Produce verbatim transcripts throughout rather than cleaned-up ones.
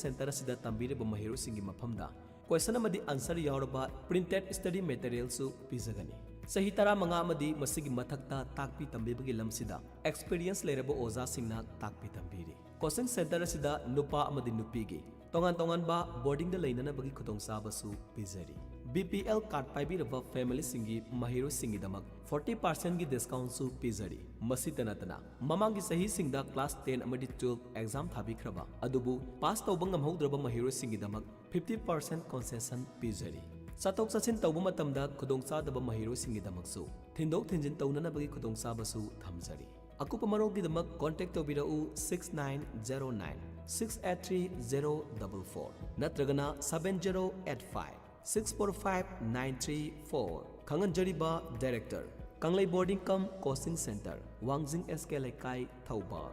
Centre ꯑꯁꯤꯗ ꯇꯝꯕꯤꯔꯤꯕ ꯃꯍꯩꯔꯣꯏꯁꯤꯡꯒꯤ ꯃꯐꯝꯗ ꯀꯣꯏꯁꯟ ꯑꯃꯗꯤ ꯑꯟꯁꯔ ꯌꯥꯎꯔꯕ ꯄ꯭ꯔꯤꯟꯇꯦꯗ ꯁ꯭ꯇꯗꯤ ꯃꯦꯇꯔꯤꯌꯦꯜꯁꯨ ꯄꯤꯖꯒꯅꯤ꯫ ꯆꯍꯤ ꯇꯔꯥꯃꯉꯥ ꯑꯃꯗꯤ ꯃꯁꯤꯒꯤ ꯃꯊꯛꯇ ꯇꯥꯛꯄꯤ ꯇꯝꯕꯤꯕꯒꯤ ꯂꯝꯁꯤꯗ ꯑꯦꯛꯁꯄꯤꯔꯤꯌꯦꯟꯁ ꯂꯩꯔꯕ ꯑꯣꯖꯥꯁꯤꯡꯅ ꯇꯥꯛꯄꯤ ꯇꯝꯕꯤꯔꯤ꯫ ꯀꯣꯆꯤꯡ ꯁꯦꯟꯇꯔ ꯑꯁꯤꯗ ꯅꯨꯄꯥ ꯑꯃꯗꯤ ꯅꯨꯄꯤꯒꯤ ꯇꯣꯉꯥꯟ ꯇꯣꯉꯥꯟꯕ ꯕꯣꯔꯗꯤꯡꯗ ꯂꯩꯅꯅꯕꯒꯤ ꯈꯨꯗꯣꯡꯆꯥꯕꯁꯨ ꯄꯤꯖꯔꯤ꯫ ꯕꯤ ꯄꯤ ꯑꯦꯜ ꯀꯥꯔꯗ ꯄꯥꯏꯕꯤꯔꯕ ꯐꯦꯃꯤꯂꯤꯁꯤꯡꯒꯤ ꯃꯍꯩꯔꯣꯏꯁꯤꯡꯒꯤꯗꯃꯛ ꯐꯣꯔꯇꯤ ꯄꯥꯔꯁꯦꯟꯒꯤ ꯗꯤꯁꯀꯥꯎꯟꯁꯨ ꯄꯤꯖꯔꯤ꯫ ꯃꯁꯤꯇ ꯅꯠꯇꯅ, ꯃꯃꯥꯡꯒꯤ ꯆꯍꯤꯁꯤꯡꯗ ꯀ꯭ꯂꯥꯁ ꯇꯦꯟ ꯑꯃꯗꯤ ꯇꯨꯋꯦꯜꯐ ꯑꯦꯛꯖꯥꯝ ꯊꯥꯕꯤꯈ꯭ꯔꯕ ꯑꯗꯨꯕꯨ ꯄꯥꯁ ꯇꯧꯕ ꯉꯝꯍꯧꯗ꯭ꯔꯕ ꯃꯍꯩꯔꯣꯏꯁꯤꯡꯒꯤꯗꯃꯛ ꯐꯤꯐꯇꯤ ꯄꯥꯔꯁꯦꯟ ꯀꯣꯟꯁꯦꯁꯟ ꯄꯤꯖꯔꯤ꯫ ꯆꯠꯊꯣꯛ ꯆꯠꯁꯤꯟ ꯇꯧꯕ ꯃꯇꯝꯗ ꯈꯨꯗꯣꯡꯆꯥꯗꯕ ꯃꯍꯩꯔꯣꯏꯁꯤꯡꯒꯤꯗꯃꯛꯁꯨ ꯊꯤꯟꯗꯣꯛ ꯊꯤꯟꯖꯤꯟ ꯇꯧꯅꯅꯕꯒꯤ ꯈꯨꯗꯣꯡꯆꯥꯕꯁꯨ ꯊꯝꯖꯔꯤ꯫ ꯑꯀꯨꯞꯄ ꯃꯔꯣꯜꯒꯤꯗꯃꯛ ꯀꯣꯟꯇꯦꯛ ꯇꯧꯕꯤꯔꯛꯎ six nine zero nine six eight three zero double four ꯅꯠꯇ꯭ꯔꯒꯅ seven zero eight five six four five nine three four. ꯈꯪꯍꯟꯖꯔꯤꯕ director, Kanglei boarding cum coaching centre, Wangjing S K Leikai, Thoubal.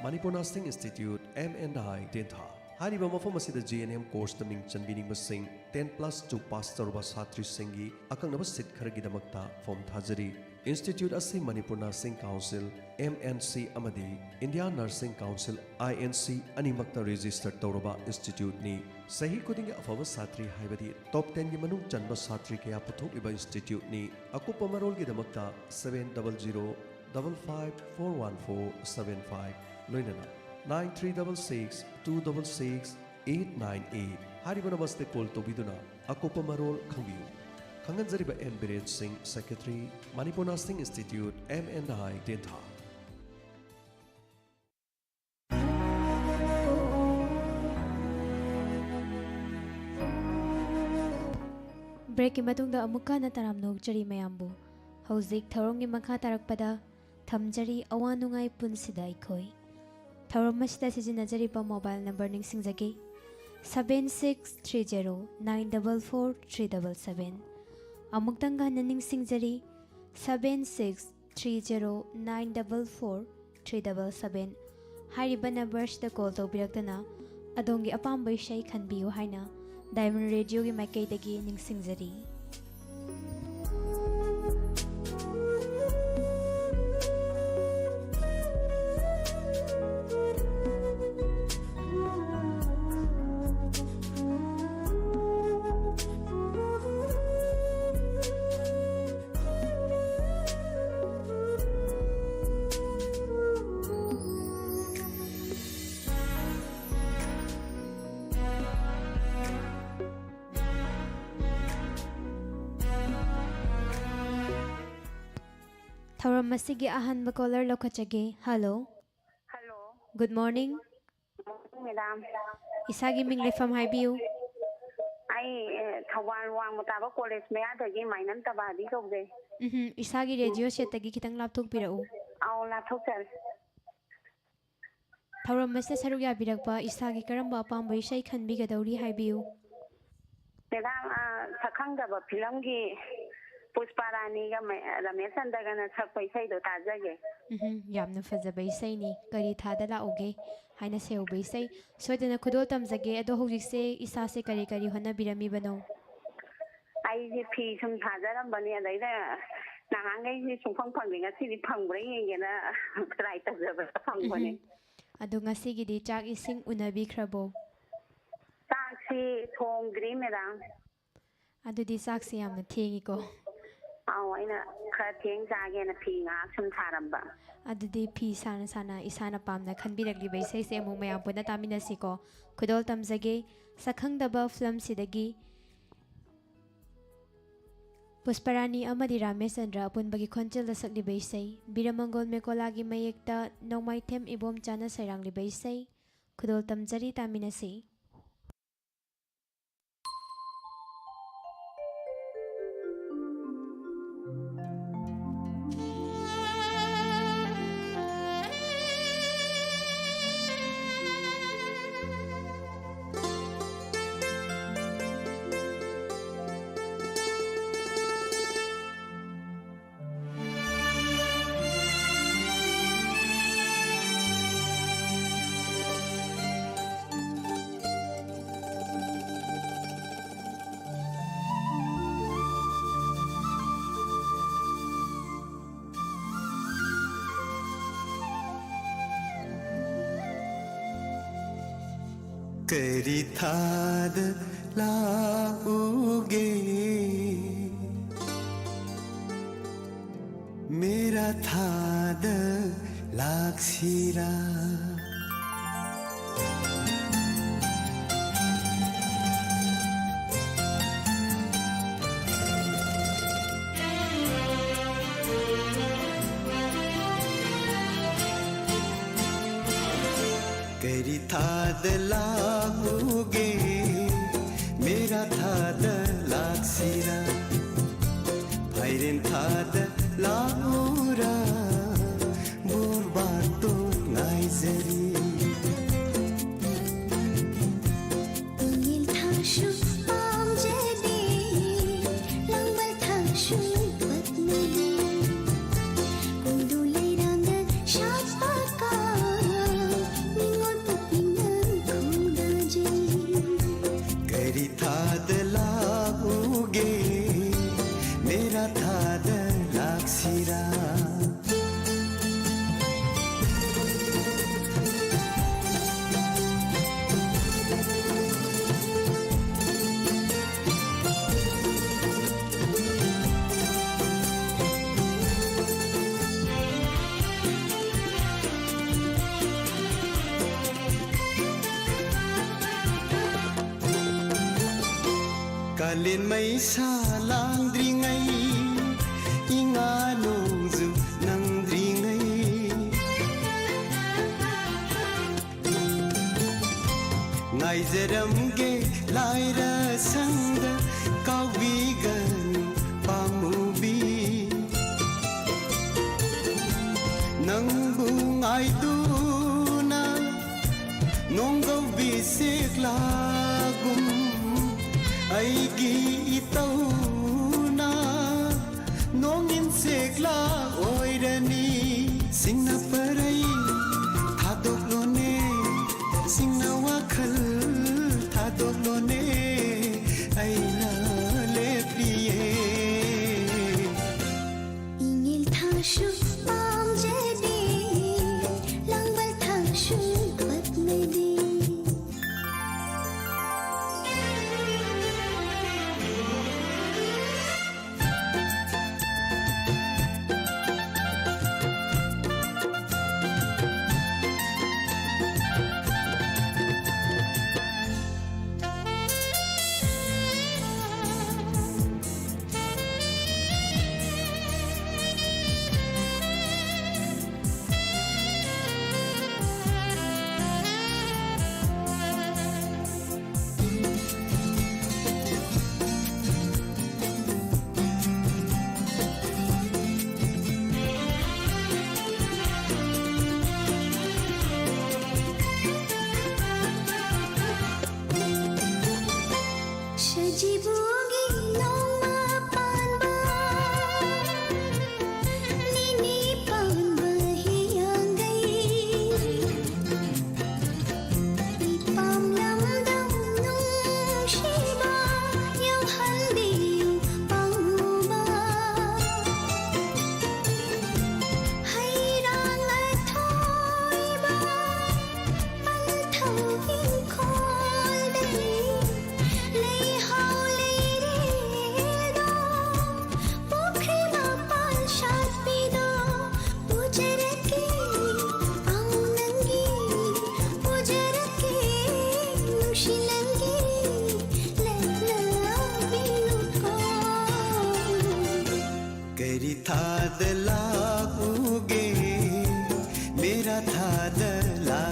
Manipur nursing institute, M N I, Tentha. ꯍꯥꯏꯔꯤꯕ ꯃꯐꯝ ꯑꯁꯤꯗ G N M ꯀꯣꯔꯁꯇ ꯃꯤꯡ ꯆꯟꯕꯤꯅꯤꯡꯕꯁꯤꯡ ten plus two pass ꯇꯧꯔꯕ ꯁꯥꯇ꯭ꯔꯤꯁꯤꯡꯒꯤ ꯑꯀꯛꯅꯕ ꯁꯤꯠ ꯈꯔꯒꯤꯗꯃꯛꯇ ꯐꯣꯝ ꯊꯥꯖꯔꯤ꯫ ꯏꯟꯁꯇꯤꯇ꯭ꯌꯨꯠ ꯑꯁꯤ ꯃꯅꯤꯄꯨꯔ ꯅꯔꯁꯤꯡ ꯀꯥꯎꯟꯁꯤꯜ, ꯑꯦꯝ ꯑꯦꯟ ꯁꯤ, ꯑꯃꯗꯤ ꯏꯟꯗꯤꯌꯥꯟ ꯅꯔꯁꯤꯡ ꯀꯥꯎꯟꯁꯤꯜ, ꯑꯥꯏ ꯑꯦꯟ ꯁꯤ, ꯑꯅꯤꯃꯛꯇ ꯔꯦꯖꯤꯁꯇꯔ ꯇꯧꯔꯕ ꯏꯟꯁꯇꯤꯇ꯭ꯌꯨꯠꯅꯤ꯫ ꯆꯍꯤ ꯈꯨꯗꯤꯡꯒꯤ ꯑꯐꯕ ꯁꯥꯇ꯭ꯔꯤ ꯍꯥꯏꯕꯗꯤ ꯇꯣꯞ ꯇꯦꯟꯒꯤ ꯃꯅꯨꯡ ꯆꯟꯕ ꯁꯥꯇ꯭ꯔꯤ ꯀꯌꯥ ꯄꯨꯊꯣꯛꯂꯤꯕ ꯏꯟꯁꯇꯤꯇ꯭ꯌꯨꯠꯅꯤ꯫ ꯑꯀꯨꯞꯄ ꯃꯔꯣꯜꯒꯤꯗꯃꯛꯇ seven double zero double five four one four seven five ꯂꯣꯏꯅꯅ nine three double six two double six eight nine eight ꯍꯥꯏꯔꯤꯕ ꯅꯝꯕꯔꯁꯤꯗ ꯀꯣꯜ ꯇꯧꯕꯤꯗꯨꯅ ꯑꯀꯨꯞꯄ ꯃꯔꯣꯜ ꯈꯪꯕꯤꯌꯨ꯫ ꯈꯪꯍꯟꯖꯔꯤꯕ N Biren Singh, secretary, Manipur nursing institute, M N I, Tentha. ꯕ꯭ꯔꯦꯛꯀꯤ ꯃꯇꯨꯡꯗ ꯑꯃꯨꯛꯀ ꯍꯟꯅ ꯇꯔꯥꯝꯅ ꯑꯣꯛꯆꯔꯤ ꯃꯌꯥꯝꯕꯨ꯫ ꯍꯧꯖꯤꯛ ꯊꯧꯔꯝꯒꯤ ꯃꯈꯥ ꯇꯥꯔꯛꯄꯗ ꯊꯝꯖꯔꯤ ꯑꯋꯥ ꯅꯨꯡꯉꯥꯏ ꯄꯨꯟꯁꯤꯗ ꯑꯩꯈꯣꯏ꯫ ꯊꯧꯔꯝ ꯑꯁꯤꯗ ꯁꯤꯖꯤꯟꯅꯖꯔꯤꯕ ꯃꯣꯕꯥꯏꯜ ꯅꯝꯕꯔ ꯅꯤꯡꯁꯤꯡꯖꯒꯦ, seven six three zero nine double four three double seven. ꯑꯃꯨꯛꯇꯪꯒ ꯍꯟꯅ ꯅꯤꯡꯁꯤꯡꯖꯔꯤ, seven six three zero nine double four three double seven. ꯍꯥꯏꯔꯤꯕ ꯅꯝꯕꯔꯁꯤꯗ ꯀꯣꯜ ꯇꯧꯕꯤꯔꯛꯇꯨꯅ ꯑꯗꯣꯝꯒꯤ ꯑꯄꯥꯝꯕ ꯏꯁꯩ ꯈꯟꯕꯤꯌꯨ ꯍꯥꯏꯅ ꯗꯥꯏꯃꯟ ꯔꯦꯗꯤꯑꯣꯒꯤ ꯃꯥꯏꯀꯩꯗꯒꯤ ꯅꯤꯡꯁꯤꯡꯖꯔꯤ꯫ ꯊꯧꯔꯝ ꯑꯁꯤꯒꯤ ꯑꯍꯥꯟꯕ caller ꯂꯧꯈꯠꯆꯒꯦ꯫ Hello꯫ Hello꯫ Good morning꯫ Good morning, madam꯫ ꯏꯁꯥꯒꯤ ꯃꯤꯡ ꯂꯩꯐꯝ ꯍꯥꯏꯕꯤꯌꯨ꯫ ꯑꯩ, ꯑꯦ, ꯊꯧꯕꯥꯜ ꯋꯥꯡꯃ ꯇꯥꯕ college ꯃꯌꯥꯗꯒꯤ ꯃꯥꯏꯅꯝ ꯇꯕꯥꯕꯤ ꯀꯧꯖꯩ꯫ ꯎꯝꯍꯨꯝ, ꯏꯁꯥꯒꯤ radio setꯇꯒꯤ ꯈꯤꯇꯪ ꯂꯥꯞꯊꯣꯛꯄꯤꯔꯛꯎ꯫ ꯑꯧ, ꯂꯥꯞꯊꯣꯛꯆꯔꯦ꯫ ꯊꯧꯔꯝ ꯑꯁꯤꯗ ꯁꯔꯨꯛ ꯌꯥꯕꯤꯔꯛꯄ ꯏꯁꯥꯒꯤ ꯀꯔꯝꯕ ꯑꯄꯥꯝꯕ ꯏꯁꯩ ꯈꯟꯕꯤꯒꯗꯧꯔꯤ ꯍꯥꯏꯕꯤꯌꯨ꯫ ꯃꯦꯗꯥꯝ, ꯑ, ꯁꯛꯈꯪꯗꯕ ꯐꯤꯂꯝꯒꯤ ꯄꯨꯁꯄꯥ ꯔꯥꯅꯤꯒ ꯃ-, ꯔꯃꯦꯁ ꯆꯟꯗ꯭ꯔꯒꯅ ꯁꯛꯄ ꯏꯁꯩꯗꯣ ꯇꯥꯖꯒꯦ꯫ ꯎꯝꯍꯨꯝ, ꯌꯥꯝꯅ ꯐꯖꯕ ꯏꯁꯩꯅꯤ꯫ ꯀꯔꯤ ꯊꯥꯗ ꯂꯥꯛꯎꯒꯦ ꯍꯥꯏꯅ ꯁꯩꯍꯧꯕ ꯏꯁꯩ꯫ ꯁꯣꯏꯗꯅ ꯈꯨꯗꯣꯜ ꯇꯝꯖꯒꯦ꯫ ꯑꯗꯣ ꯍꯧꯖꯤꯛꯁꯦ ꯏꯁꯥꯁꯦ ꯀꯔꯤ ꯀꯔꯤ ꯍꯣꯠꯅꯕꯤꯔꯝꯃꯤꯕꯅꯣ? ꯑꯩꯁꯦ ꯐꯤ ꯁꯨꯝ ꯁꯥꯖꯔꯝꯕꯅꯦ, ꯑꯗꯩꯗ ꯅꯍꯥꯟꯈꯩꯁꯦ ꯁꯨꯡꯐꯪ ꯐꯪꯗꯦ, ꯉꯁꯤꯗꯤ ꯐꯪꯕ꯭ꯔꯥ ꯌꯦꯡꯒꯦꯅ try ꯇꯧꯖꯕꯗ ꯐꯪꯕꯅꯦ꯫ ꯎꯝꯍꯨꯝ꯫ ꯑꯗꯣ ꯉꯁꯤꯒꯤꯗꯤ ꯆꯥꯛ ꯏꯁꯤꯡ ꯎꯅꯕꯤꯈ꯭ꯔꯕꯣ? ꯆꯥꯛꯁꯤ ꯊꯣꯡꯗ꯭ꯔꯤ, ꯃꯦꯗꯥꯝ꯫ ꯑꯗꯨꯗꯤ ꯆꯥꯛꯁꯦ ꯌꯥꯝꯅ ꯊꯦꯡꯉꯤꯀꯣ? ꯑꯧ, ꯑꯩꯅ ꯈꯔ ꯊꯦꯡ ꯆꯥꯒꯦꯅ ꯐꯤ ꯉꯥꯏꯍꯥꯛ ꯁꯨꯝ ꯁꯥꯔꯝꯕ꯫ ꯑꯗꯨꯗꯤ ꯐꯤ ꯁꯥꯅ ꯁꯥꯅ ꯏꯁꯥꯅ ꯄꯥꯝꯅ ꯈꯟꯕꯤꯔꯛꯂꯤꯕ ꯏꯁꯩꯁꯦ ꯑꯃꯨꯛ ꯃꯌꯥꯝ ꯄꯨꯟꯅ ꯇꯥꯃꯤꯟꯅꯁꯤꯀꯣ꯫ ꯈꯨꯗꯣꯜ ꯇꯝꯖꯒꯦ, ꯁꯛꯈꯪꯗꯕ ꯐꯤꯂꯝꯁꯤꯗꯒꯤ ꯄꯨꯁꯄꯔꯥꯅꯤ ꯑꯃꯗꯤ ꯔꯥꯃꯦꯁꯆꯟꯗ꯭ꯔ ꯑꯄꯨꯟꯕꯒꯤ ꯈꯣꯟꯖꯦꯜꯗ ꯁꯛꯂꯤꯕ ꯏꯁꯩ, ꯕꯤꯔꯃꯪꯒꯣꯜ ꯃꯦꯀꯣꯂꯥꯒꯤ ꯃꯌꯦꯛꯇ ꯅꯣꯡꯃꯥꯏꯊꯦꯝ ꯏꯕꯣꯝꯆꯥꯅ ꯁꯩꯔꯥꯡꯂꯤꯕ ꯏꯁꯩ, ꯈꯨꯗꯣꯜ ꯇꯝꯖꯔꯤ, ꯇꯥꯃꯤꯟꯅꯁꯤ꯫ ꯀꯔꯤ ꯊꯥꯗ ꯂꯥꯛꯎꯒꯦ? ꯃꯦꯔꯥ ꯊꯥꯗ ꯂꯥꯛꯁꯤꯔꯥ? ꯀꯔꯤ ꯊꯥꯗ ꯂꯥꯛꯎꯒꯦ? ꯃꯦꯔꯥ ꯊꯥꯗ ꯂꯥꯛꯁꯤꯔꯥ? ꯐꯥꯏꯔꯦꯟ ꯊꯥꯗ ꯂꯥꯛꯎꯔꯥ? ꯕꯣꯔꯕꯥꯇꯣꯟ ꯉꯥꯏꯖꯔꯤ꯫ ꯏꯉꯦꯜ ꯊꯥꯁꯨ ꯄꯥꯝꯖꯗꯦ, ꯂꯥꯡꯕꯜ ꯊꯥꯁꯨ ꯄꯛꯅꯗꯦ꯫ ꯀꯣꯏꯔꯨ ꯂꯩꯔꯥꯡꯗ ꯁꯥꯠꯄ ꯀꯥꯡ, ꯅꯤꯉꯣꯜ ꯄꯨꯛꯅꯤꯡꯅ ꯈꯣꯏꯗꯥꯖꯩ꯫ ꯀꯔꯤ ꯊꯥꯗ ꯂꯥꯛꯎꯒꯦ? ꯃꯦꯔꯥ ꯊꯥꯗ ꯂꯥꯛꯁꯤꯔꯥ? ꯀꯥꯂꯦꯟ ꯃꯩꯁꯥ ꯂꯥꯡꯗ꯭ꯔꯤꯉꯩ, ꯏꯉꯥ ꯅꯣꯡꯖꯨ ꯅꯪꯗ꯭ꯔꯤꯉꯩ, ꯉꯥꯏꯖꯔꯝꯒꯦ ꯂꯥꯏꯔ ꯁꯪꯗ, ꯀꯥꯎꯕꯤꯒꯅꯨ ꯄꯥꯝꯃꯨꯕꯤ꯫ ꯅꯪꯕꯨ ꯉꯥꯏꯗꯨꯅ ꯅꯣꯡꯒꯧꯕꯤ ꯁꯦꯛꯂꯥꯒꯨꯝ, ꯑꯩꯒꯤ ꯏꯇꯧꯅ ꯅꯣꯡꯏꯟ ꯁꯦꯛꯂꯥ ꯑꯣꯏꯔꯅꯤ꯫ ꯁꯤꯡꯅ ꯄꯔꯩ ꯊꯥꯗꯣꯛꯂꯣꯅꯦ, ꯁꯤꯡꯅ ꯋꯥꯈꯜ ꯊꯥꯗꯣꯛꯂꯣꯅꯦ, ꯑꯩꯅ ꯂꯦꯞꯄꯤꯌꯦ꯫ ꯏꯉꯦꯜ ꯊꯥꯁꯨ ꯄꯥꯝꯖꯗꯦ, ꯂꯥꯡꯕꯜ ꯊꯥꯁꯨ ꯄꯛꯅꯗꯦ꯫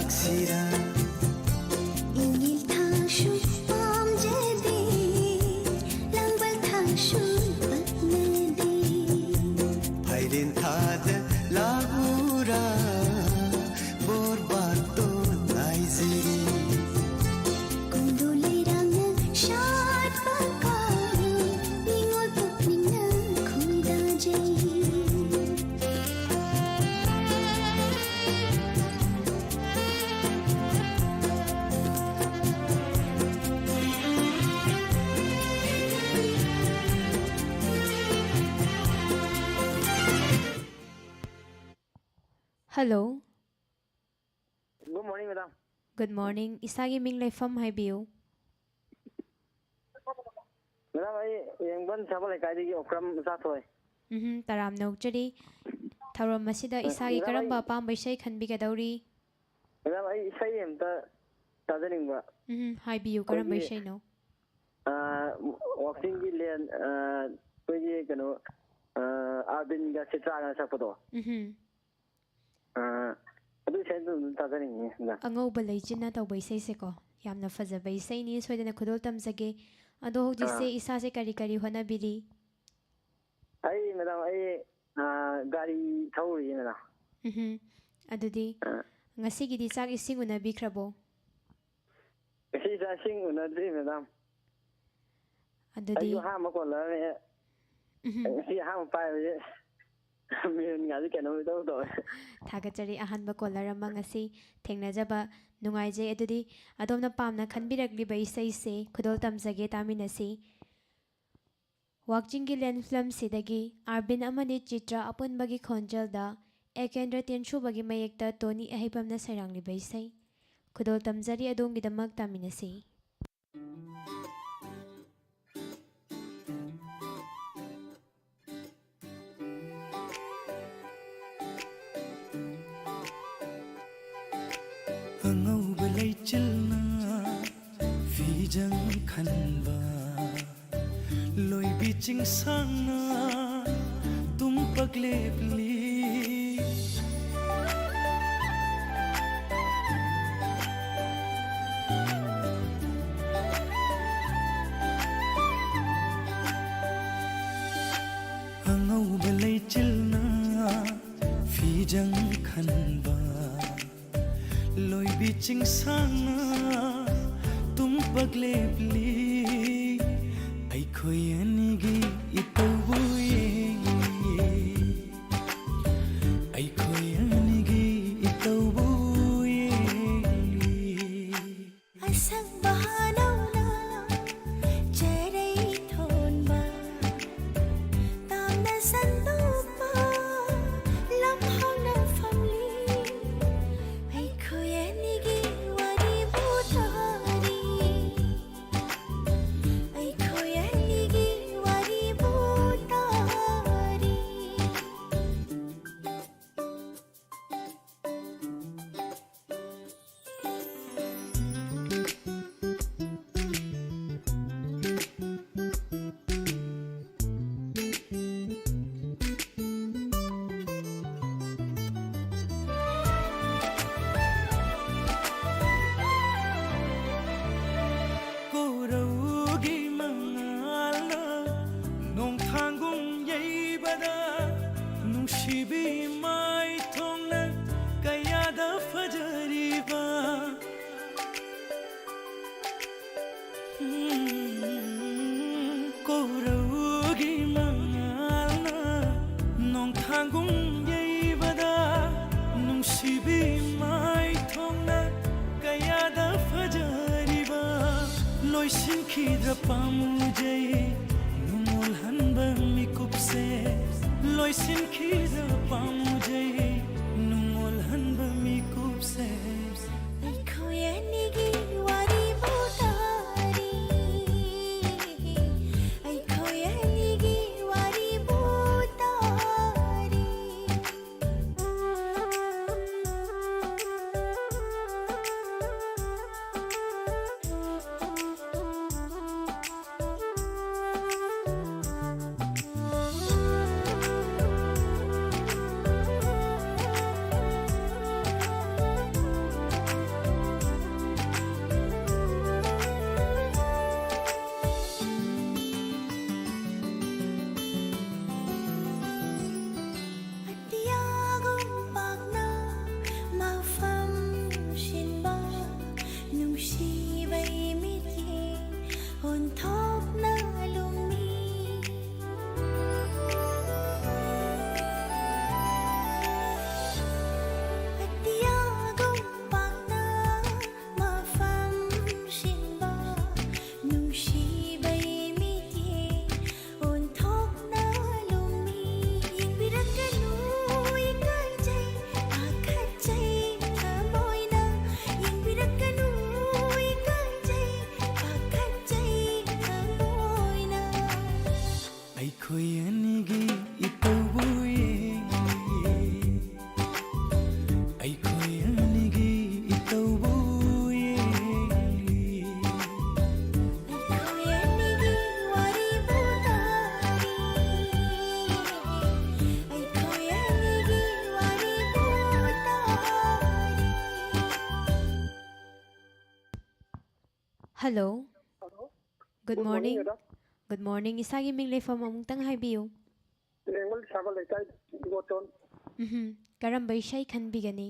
ꯁꯤꯔ ꯏꯪꯒꯤꯜ ꯊꯥꯡꯁꯨ ꯄꯥꯝꯖꯗꯦ, ꯂꯥꯡꯕꯜ ꯊꯥꯡꯁꯨ ꯄꯛꯅꯗꯦ꯫ ꯐꯥꯏꯔꯦꯟ ꯊꯥꯗ ꯂꯥꯛꯎꯔꯥ, ꯕꯣꯔꯕꯥꯇꯣꯟ ꯉꯥꯏꯖꯔꯤ꯫ ꯀꯣꯟꯗꯣ ꯂꯩꯔꯥꯡꯅ ꯁꯥꯠꯄ ꯀꯥꯎꯔꯣ, ꯅꯤꯉꯣꯜ ꯄꯨꯛꯅꯤꯡꯅ ꯈꯣꯏꯗꯥꯖꯩ꯫ Hello. Good morning, madam. Good morning. ꯏꯁꯥꯒꯤ ꯃꯤꯡ, ꯂꯩꯐꯝ ꯍꯥꯏꯕꯤꯌꯨ꯫ Madam, ꯑꯩ ꯌꯦꯡꯕꯟ ꯁꯥꯕ ꯂꯩꯀꯥꯏꯗꯒꯤ ꯑꯣꯀ꯭ꯔꯝ ꯃꯆꯥꯊꯣꯏ꯫ ꯎꯝꯍꯨꯝ, ꯇꯔꯥꯝꯅ ꯑꯣꯛꯆꯔꯤ꯫ ꯊꯧꯔꯝ ꯑꯁꯤꯗ ꯑ, ꯏꯁꯥꯒꯤ madam, ꯀꯔꯝꯕ ꯑꯩ ꯑꯄꯥꯝꯕ ꯏꯁꯩ ꯈꯟꯕꯤꯒꯗꯧꯔꯤ? Madam, ꯑꯩ ꯏꯁꯩ ꯑꯝꯇ ꯇꯥꯖꯅꯤꯡꯕ꯫ ꯎꯝꯍꯨꯝ, ꯍꯥꯏꯕꯤꯌꯨ, ꯀꯔꯝꯕ ꯑꯩꯈꯣꯏꯒꯤ, ꯏꯁꯩꯅꯣ? ꯑ, ꯋꯥꯛꯆꯤꯡꯒꯤ ꯂꯦꯟ, ꯑ, ꯑꯩꯈꯣꯏꯒꯤ ꯀꯩꯅꯣ, ꯑ, ꯑꯥꯔꯕꯤꯟꯒ ꯆꯤꯇ꯭ꯔꯥꯒꯅ ꯁꯛꯄꯗꯣ꯫ ꯎꯝꯍꯨꯝ꯫ ꯑ, ꯑꯗꯨ ꯏꯁꯩꯗꯣ ꯑꯗꯨꯝ ꯇꯥꯖꯅꯤꯡꯉꯤ, madam꯫ ꯑꯉꯧꯕ ꯂꯩꯆꯤꯟꯅ ꯇꯧꯕ ꯏꯁꯩꯁꯦꯀꯣ, ꯌꯥꯝꯅ ꯐꯖꯕ ꯏꯁꯩꯅꯤ, ꯁꯣꯏꯗꯅ ꯈꯨꯗꯣꯜ ꯇꯝꯖꯒꯦ꯫ ꯑꯗꯣ ꯍꯧꯖꯤꯛꯁꯦ ꯑꯥ꯫ ꯏꯁꯥꯁꯦ ꯀꯔꯤ ꯀꯔꯤ ꯍꯣꯠꯅꯕꯤꯔꯤ? ꯑꯩ, madam, ꯑꯩ, ꯑ, ꯒꯥꯔꯤ ꯊꯧꯔꯤꯌꯦ, madam꯫ ꯎꯝꯍꯨꯝ꯫ ꯑꯗꯨꯗꯤ ꯑ꯫ ꯉꯁꯤꯒꯤꯗꯤ ꯆꯥꯛ ꯏꯁꯤꯡ ꯎꯅꯕꯤꯈ꯭ꯔꯕꯣ? ꯉꯁꯤ ꯆꯥꯛ ꯏꯁꯤꯡ ꯎꯅꯗ꯭ꯔꯤ, madam꯫ ꯑꯗꯨꯗꯤ ꯑꯩꯁꯨ ꯑꯍꯥꯟꯕ caller ꯅꯦ꯫ ꯎꯝꯍꯨꯝ꯫ ꯉꯁꯤ ꯑꯍꯥꯟꯕ ꯄꯥꯏꯕꯁꯦ ꯃꯤꯍꯨꯟꯒꯁꯦ ꯀꯩꯅꯣꯝ ꯏꯇꯧ ꯇꯧꯋꯦ꯫ ꯊꯥꯒꯠꯆꯔꯤ, ꯑꯍꯥꯟꯕ caller ꯑꯃ ꯉꯁꯤ ꯊꯦꯡꯅꯖꯕ ꯅꯨꯡꯉꯥꯏꯖꯩ꯫ ꯑꯗꯨꯗꯤ ꯑꯗꯣꯝꯅ ꯄꯥꯝꯅ ꯈꯟꯕꯤꯔꯛꯂꯤꯕ ꯏꯁꯩꯁꯦ ꯈꯨꯗꯣꯜ ꯇꯝꯖꯒꯦ, ꯇꯥꯃꯤꯟꯅꯁꯤ꯫ ꯋꯥꯛꯆꯤꯡꯒꯤ ꯂꯦꯟ film ꯁꯤꯗꯒꯤ ꯑꯥꯔꯕꯤꯟ ꯑꯃꯗꯤ ꯆꯤꯇ꯭ꯔ ꯑꯄꯨꯟꯕꯒꯤ ꯈꯣꯟꯖꯦꯜꯗ ꯑꯦꯀꯦꯟꯗ꯭ꯔ ꯇꯦꯟꯁꯨꯕꯒꯤ ꯃꯌꯦꯛꯇ ꯇꯣꯅꯤ ꯑꯍꯩꯕꯝꯅ ꯁꯩꯔꯥꯡꯂꯤꯕ ꯏꯁꯩ꯫ ꯈꯨꯗꯣꯜ ꯇꯝꯖꯔꯤ, ꯑꯗꯣꯝꯒꯤꯗꯃꯛ ꯇꯥꯃꯤꯟꯅꯁꯤ꯫ ꯑꯉꯧꯕ ꯂꯩꯆꯤꯜꯅ ꯐꯤꯖꯪ ꯈꯟꯕ, ꯂꯣꯏꯕꯤ ꯆꯤꯡꯁꯥꯡꯅ ꯇꯨꯝꯄꯛ ꯂꯦꯞꯂꯤ꯫ ꯆꯤꯡꯁꯥꯡꯅ ꯇꯨꯝꯄꯛ ꯂꯦꯞꯂꯤ, ꯑꯩꯈꯣꯏ ꯑꯅꯤꯒꯤ ꯏꯇꯧꯕꯨ ꯌꯦꯡꯂꯤ, ꯑꯩꯈꯣꯏ ꯑꯅꯤꯒꯤ ꯏꯇꯧꯕꯨ ꯌꯦꯡꯂꯤ꯫ ꯑꯁꯪꯕ ꯍꯥꯅꯧꯅ ꯆꯔꯩ ꯊꯣꯟꯕ, ꯇꯥꯝꯅ ꯁꯟꯗꯣꯛꯄ ꯂꯝꯍꯥꯡꯅ ꯐꯝꯂꯤ, ꯑꯩꯈꯣꯏ ꯑꯅꯤꯒꯤ ꯋꯥꯔꯤꯕꯨ ꯇꯥꯔꯤ, ꯑꯩꯈꯣꯏ ꯑꯅꯤꯒꯤ ꯋꯥꯔꯤꯕꯨ ꯇꯥꯔꯤ꯫ ꯀꯧꯔꯧꯒꯤ ꯃꯉꯥꯜꯅ ꯅꯣꯡꯊꯥꯡꯒꯨꯝ ꯌꯩꯕꯗ, ꯅꯨꯡꯁꯤꯕꯤ ꯃꯥꯏꯊꯣꯡꯅ ꯀꯌꯥꯗ ꯐꯖꯔꯤꯕ꯫ ꯎꯝ, ꯀꯧꯔꯧꯒꯤ ꯃꯉꯥꯜꯅ ꯅꯣꯡꯊꯥꯡꯒꯨꯝ ꯌꯩꯕꯗ, ꯅꯨꯡꯁꯤꯕꯤ ꯃꯥꯏꯊꯣꯡꯅ ꯀꯌꯥꯗ ꯐꯖꯔꯤꯕ꯫ ꯂꯣꯏꯁꯤꯟꯈꯤꯗ꯭ꯔ ꯄꯥꯝꯃꯨꯖꯩ ꯅꯨꯡꯉꯣꯜꯍꯟꯕ ꯃꯤꯀꯨꯞꯁꯦ, ꯂꯣꯏꯁꯤꯟꯈꯤꯗ꯭ꯔ ꯄꯥꯝꯃꯨꯖꯩ ꯅꯨꯡꯉꯣꯜꯍꯟꯕ ꯃꯤꯀꯨꯞꯁꯦ꯫ ꯑꯩꯈꯣꯏ ꯑꯅꯤꯒꯤ ꯋꯥꯔꯤꯕꯨ ꯇꯥꯔꯤ, ꯑꯩꯈꯣꯏ ꯑꯅꯤꯒꯤ ꯋꯥꯔꯤꯕꯨ ꯇꯥꯔꯤ꯫ Hello. Hello. Good Good morning, morning. Madam. Good morning. ꯏꯁꯥꯒꯤ ꯃꯤꯡ, ꯂꯩꯐꯝ ꯑꯃꯨꯛꯇꯪ ꯍꯥꯏꯕꯤꯌꯨ꯫ ꯂꯦꯡꯕ ꯁꯥꯕ ꯂꯩꯀꯥꯏ, ꯏꯕꯣꯇꯣꯟ꯫ ꯎꯝꯍꯨꯝ. ꯀꯔꯝꯕ ꯏꯁꯩ ꯈꯟꯕꯤꯒꯅꯤ?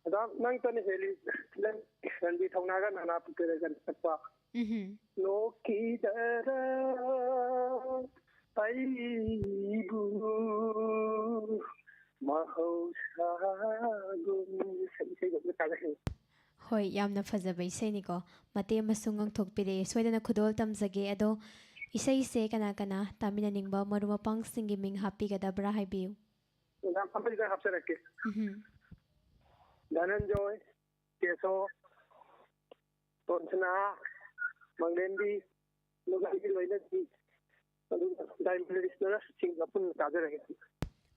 Madam, ꯅꯪꯇꯅ ꯍꯦꯜꯂꯤ ꯐꯤꯂꯝ ꯔꯟꯕꯤꯔ ꯊꯧꯅꯥꯒ ꯅꯥꯅꯥ ꯄꯇꯦꯀꯔꯒ ꯁꯛꯄ ꯎꯝꯍꯨꯝ. ꯅꯣꯛꯈꯤꯗꯔ ꯑꯩꯕꯨ ꯃꯍꯧꯁꯥꯒꯨꯝ ꯏꯁꯩ, ꯏꯁꯩꯗꯣ ꯑꯝꯇ ꯇꯥꯖꯍꯟꯒꯦ꯫ ꯍꯣꯏ, ꯌꯥꯝꯅ ꯐꯖꯕ ꯏꯁꯩꯅꯤꯀꯣ꯫ ꯃꯇꯦꯛ ꯑꯃꯁꯨ ꯉꯪꯊꯣꯛꯄꯤꯔꯛꯑꯦ꯫ ꯁꯣꯏꯗꯅ ꯈꯨꯗꯣꯜ ꯇꯝꯖꯒꯦ꯫ ꯑꯗꯣ ꯏꯁꯩꯁꯦ ꯀꯅꯥ ꯀꯅꯥ ꯇꯥꯃꯤꯟꯅꯅꯤꯡꯕ ꯃꯔꯨꯞ ꯃꯄꯥꯡꯁꯤꯡꯒꯤ ꯃꯤꯡ ꯍꯥꯞꯄꯤꯒꯗꯕ꯭ꯔꯥ ꯍꯥꯏꯕꯤꯌꯨ꯫ Madam, ꯑꯃꯗꯤ ꯅꯪ ꯍꯥꯞꯆꯔꯛꯀꯦ꯫ ꯎꯝꯍꯨꯝ. ꯙꯅꯟꯖꯣꯏ, ꯀꯦꯁꯣ, ꯇꯣꯟꯁꯅꯥ, ꯃꯪꯂꯦꯝꯕꯤ, ꯑꯗꯨꯒ ꯑꯩꯒꯤ ꯂꯣꯏꯅꯕꯤ, ꯑꯗꯨꯒ ꯗꯥꯏꯃꯟ ꯂꯤꯁꯅꯔꯁꯤꯡꯒ ꯄꯨꯟꯅ ꯇꯥꯖꯔꯒꯦ꯫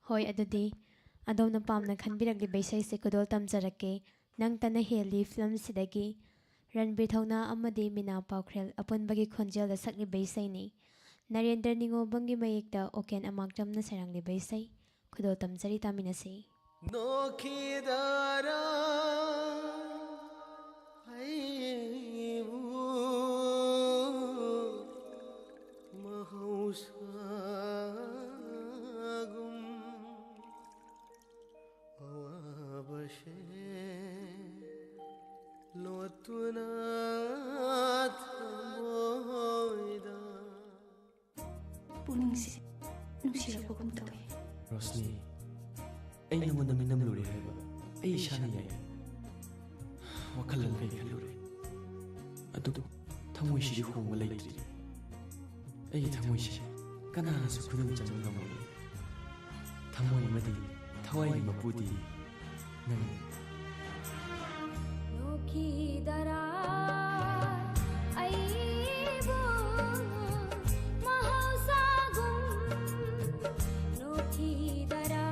ꯍꯣꯏ, ꯑꯗꯨꯗꯤ ꯑꯗꯣꯝꯅ ꯄꯥꯝꯅ ꯈꯟꯕꯤꯔꯛꯂꯤꯕ ꯏꯁꯩꯁꯦ ꯈꯨꯗꯣꯜ ꯇꯝꯖꯔꯛꯀꯦ꯫ ꯅꯪꯇꯅ ꯍꯦꯜꯂꯤ ꯐꯤꯂꯝꯁꯤꯗꯒꯤ ꯔꯟꯕꯤꯔ ꯊꯧꯅꯥ ꯑꯃꯗꯤ ꯃꯤꯅꯥ ꯄꯥꯎꯈ꯭ꯔꯦꯜ ꯑꯄꯨꯟꯕꯒꯤ ꯈꯣꯟꯖꯦꯜꯗ ꯁꯛꯂꯤꯕ ꯏꯁꯩꯅꯤ꯫ ꯅꯔꯦꯟꯗ꯭ꯔ ꯅꯤꯉꯣꯝꯕꯝꯒꯤ ꯃꯌꯦꯛꯇ ꯑꯣꯀꯦꯟ ꯑꯃꯥꯛꯆꯝꯅ ꯁꯩꯔꯥꯡꯂꯤꯕ ꯏꯁꯩ꯫ ꯈꯨꯗꯣꯜ ꯇꯝꯖꯔꯤ, ꯇꯥꯃꯤꯟꯅꯁꯤ꯫ ꯅꯣꯛꯈꯤꯗꯔꯥ ꯑꯩꯕꯨ ꯃꯍꯧꯁꯥꯒꯨꯝ ꯑꯋꯥꯕꯁꯦ ꯂꯣꯠꯇꯨꯅ ꯊꯃꯣꯏꯗ ꯄꯨꯛꯅꯤꯡꯁꯦ ꯅꯨꯡꯁꯤꯔꯛꯄꯒꯨꯝ ꯇꯧꯋꯦ꯫ ꯔꯣꯁꯅꯤ, ꯑꯩ ꯅꯉꯣꯟꯗ ꯃꯤꯅꯝꯂꯨꯔꯦ ꯍꯥꯏꯕ ꯑꯩ ꯏꯁꯥꯅ ꯌꯥꯏ꯫ ꯋꯥꯈꯜ ꯂꯥꯡꯈꯩ ꯈꯜꯂꯨꯔꯦ, ꯑꯗꯨꯕꯨ ꯊꯃꯣꯏꯁꯤꯗꯤ ꯍꯣꯡꯕ ꯂꯩꯇ꯭ꯔꯤ꯫ ꯑꯩꯒꯤ ꯊꯃꯣꯏꯁꯦ ꯀꯅꯥꯅꯁꯨ ꯈꯨꯗꯨꯝ ꯆꯟꯕ ꯉꯝꯃꯣꯏ꯫ ꯊꯃꯣꯏ ꯑꯃꯗꯤ ꯊꯋꯥꯏꯒꯤ ꯃꯄꯨꯗꯤ ꯅꯪꯅꯤ꯫ ꯅꯣꯛꯈꯤꯗꯔꯥ ꯑꯩꯕꯨ ꯃꯍꯧꯁꯥꯒꯨꯝ? ꯅꯣꯛꯈꯤꯗꯔꯥ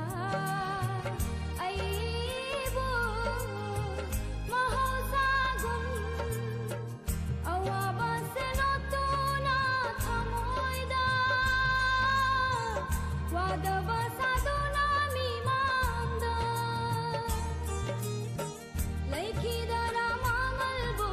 ꯑꯩꯕꯨ ꯃꯍꯧꯁꯥꯒꯨꯝ? ꯑꯋꯥꯕꯁꯦ ꯂꯣꯠꯇꯨꯅ ꯊꯃꯣꯏꯗ ꯋꯥꯗꯕ ꯁꯥꯗꯨꯅ ꯃꯤꯃꯥꯡꯗ ꯂꯩꯈꯤꯗꯔꯥ ꯃꯃꯜꯕꯨ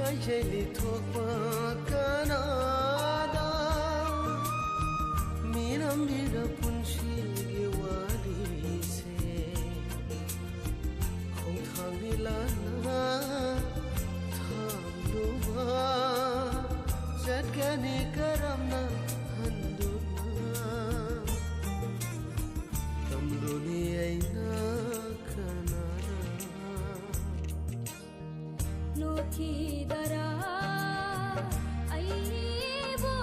ꯍꯥꯏꯖꯩ ꯂꯤꯊꯣꯛꯄ ꯀꯅꯥꯗ? ꯃꯤꯔꯝꯒꯤꯔ ꯄꯨꯟꯁꯤꯒꯤ ꯋꯥꯔꯤꯁꯦ ꯈꯣꯡꯊꯥꯡꯗꯤ ꯂꯥꯟꯅ ꯊꯥꯡꯂꯨꯕ ꯆꯠꯀꯅꯤ ꯀꯔꯝꯅ ꯍꯟꯗꯨꯅ? ꯇꯝꯂꯨꯅꯤ ꯑꯩꯅ ꯀꯅꯥꯗ? ꯅꯣꯊꯤꯗꯔꯥ ꯑꯩꯕꯨ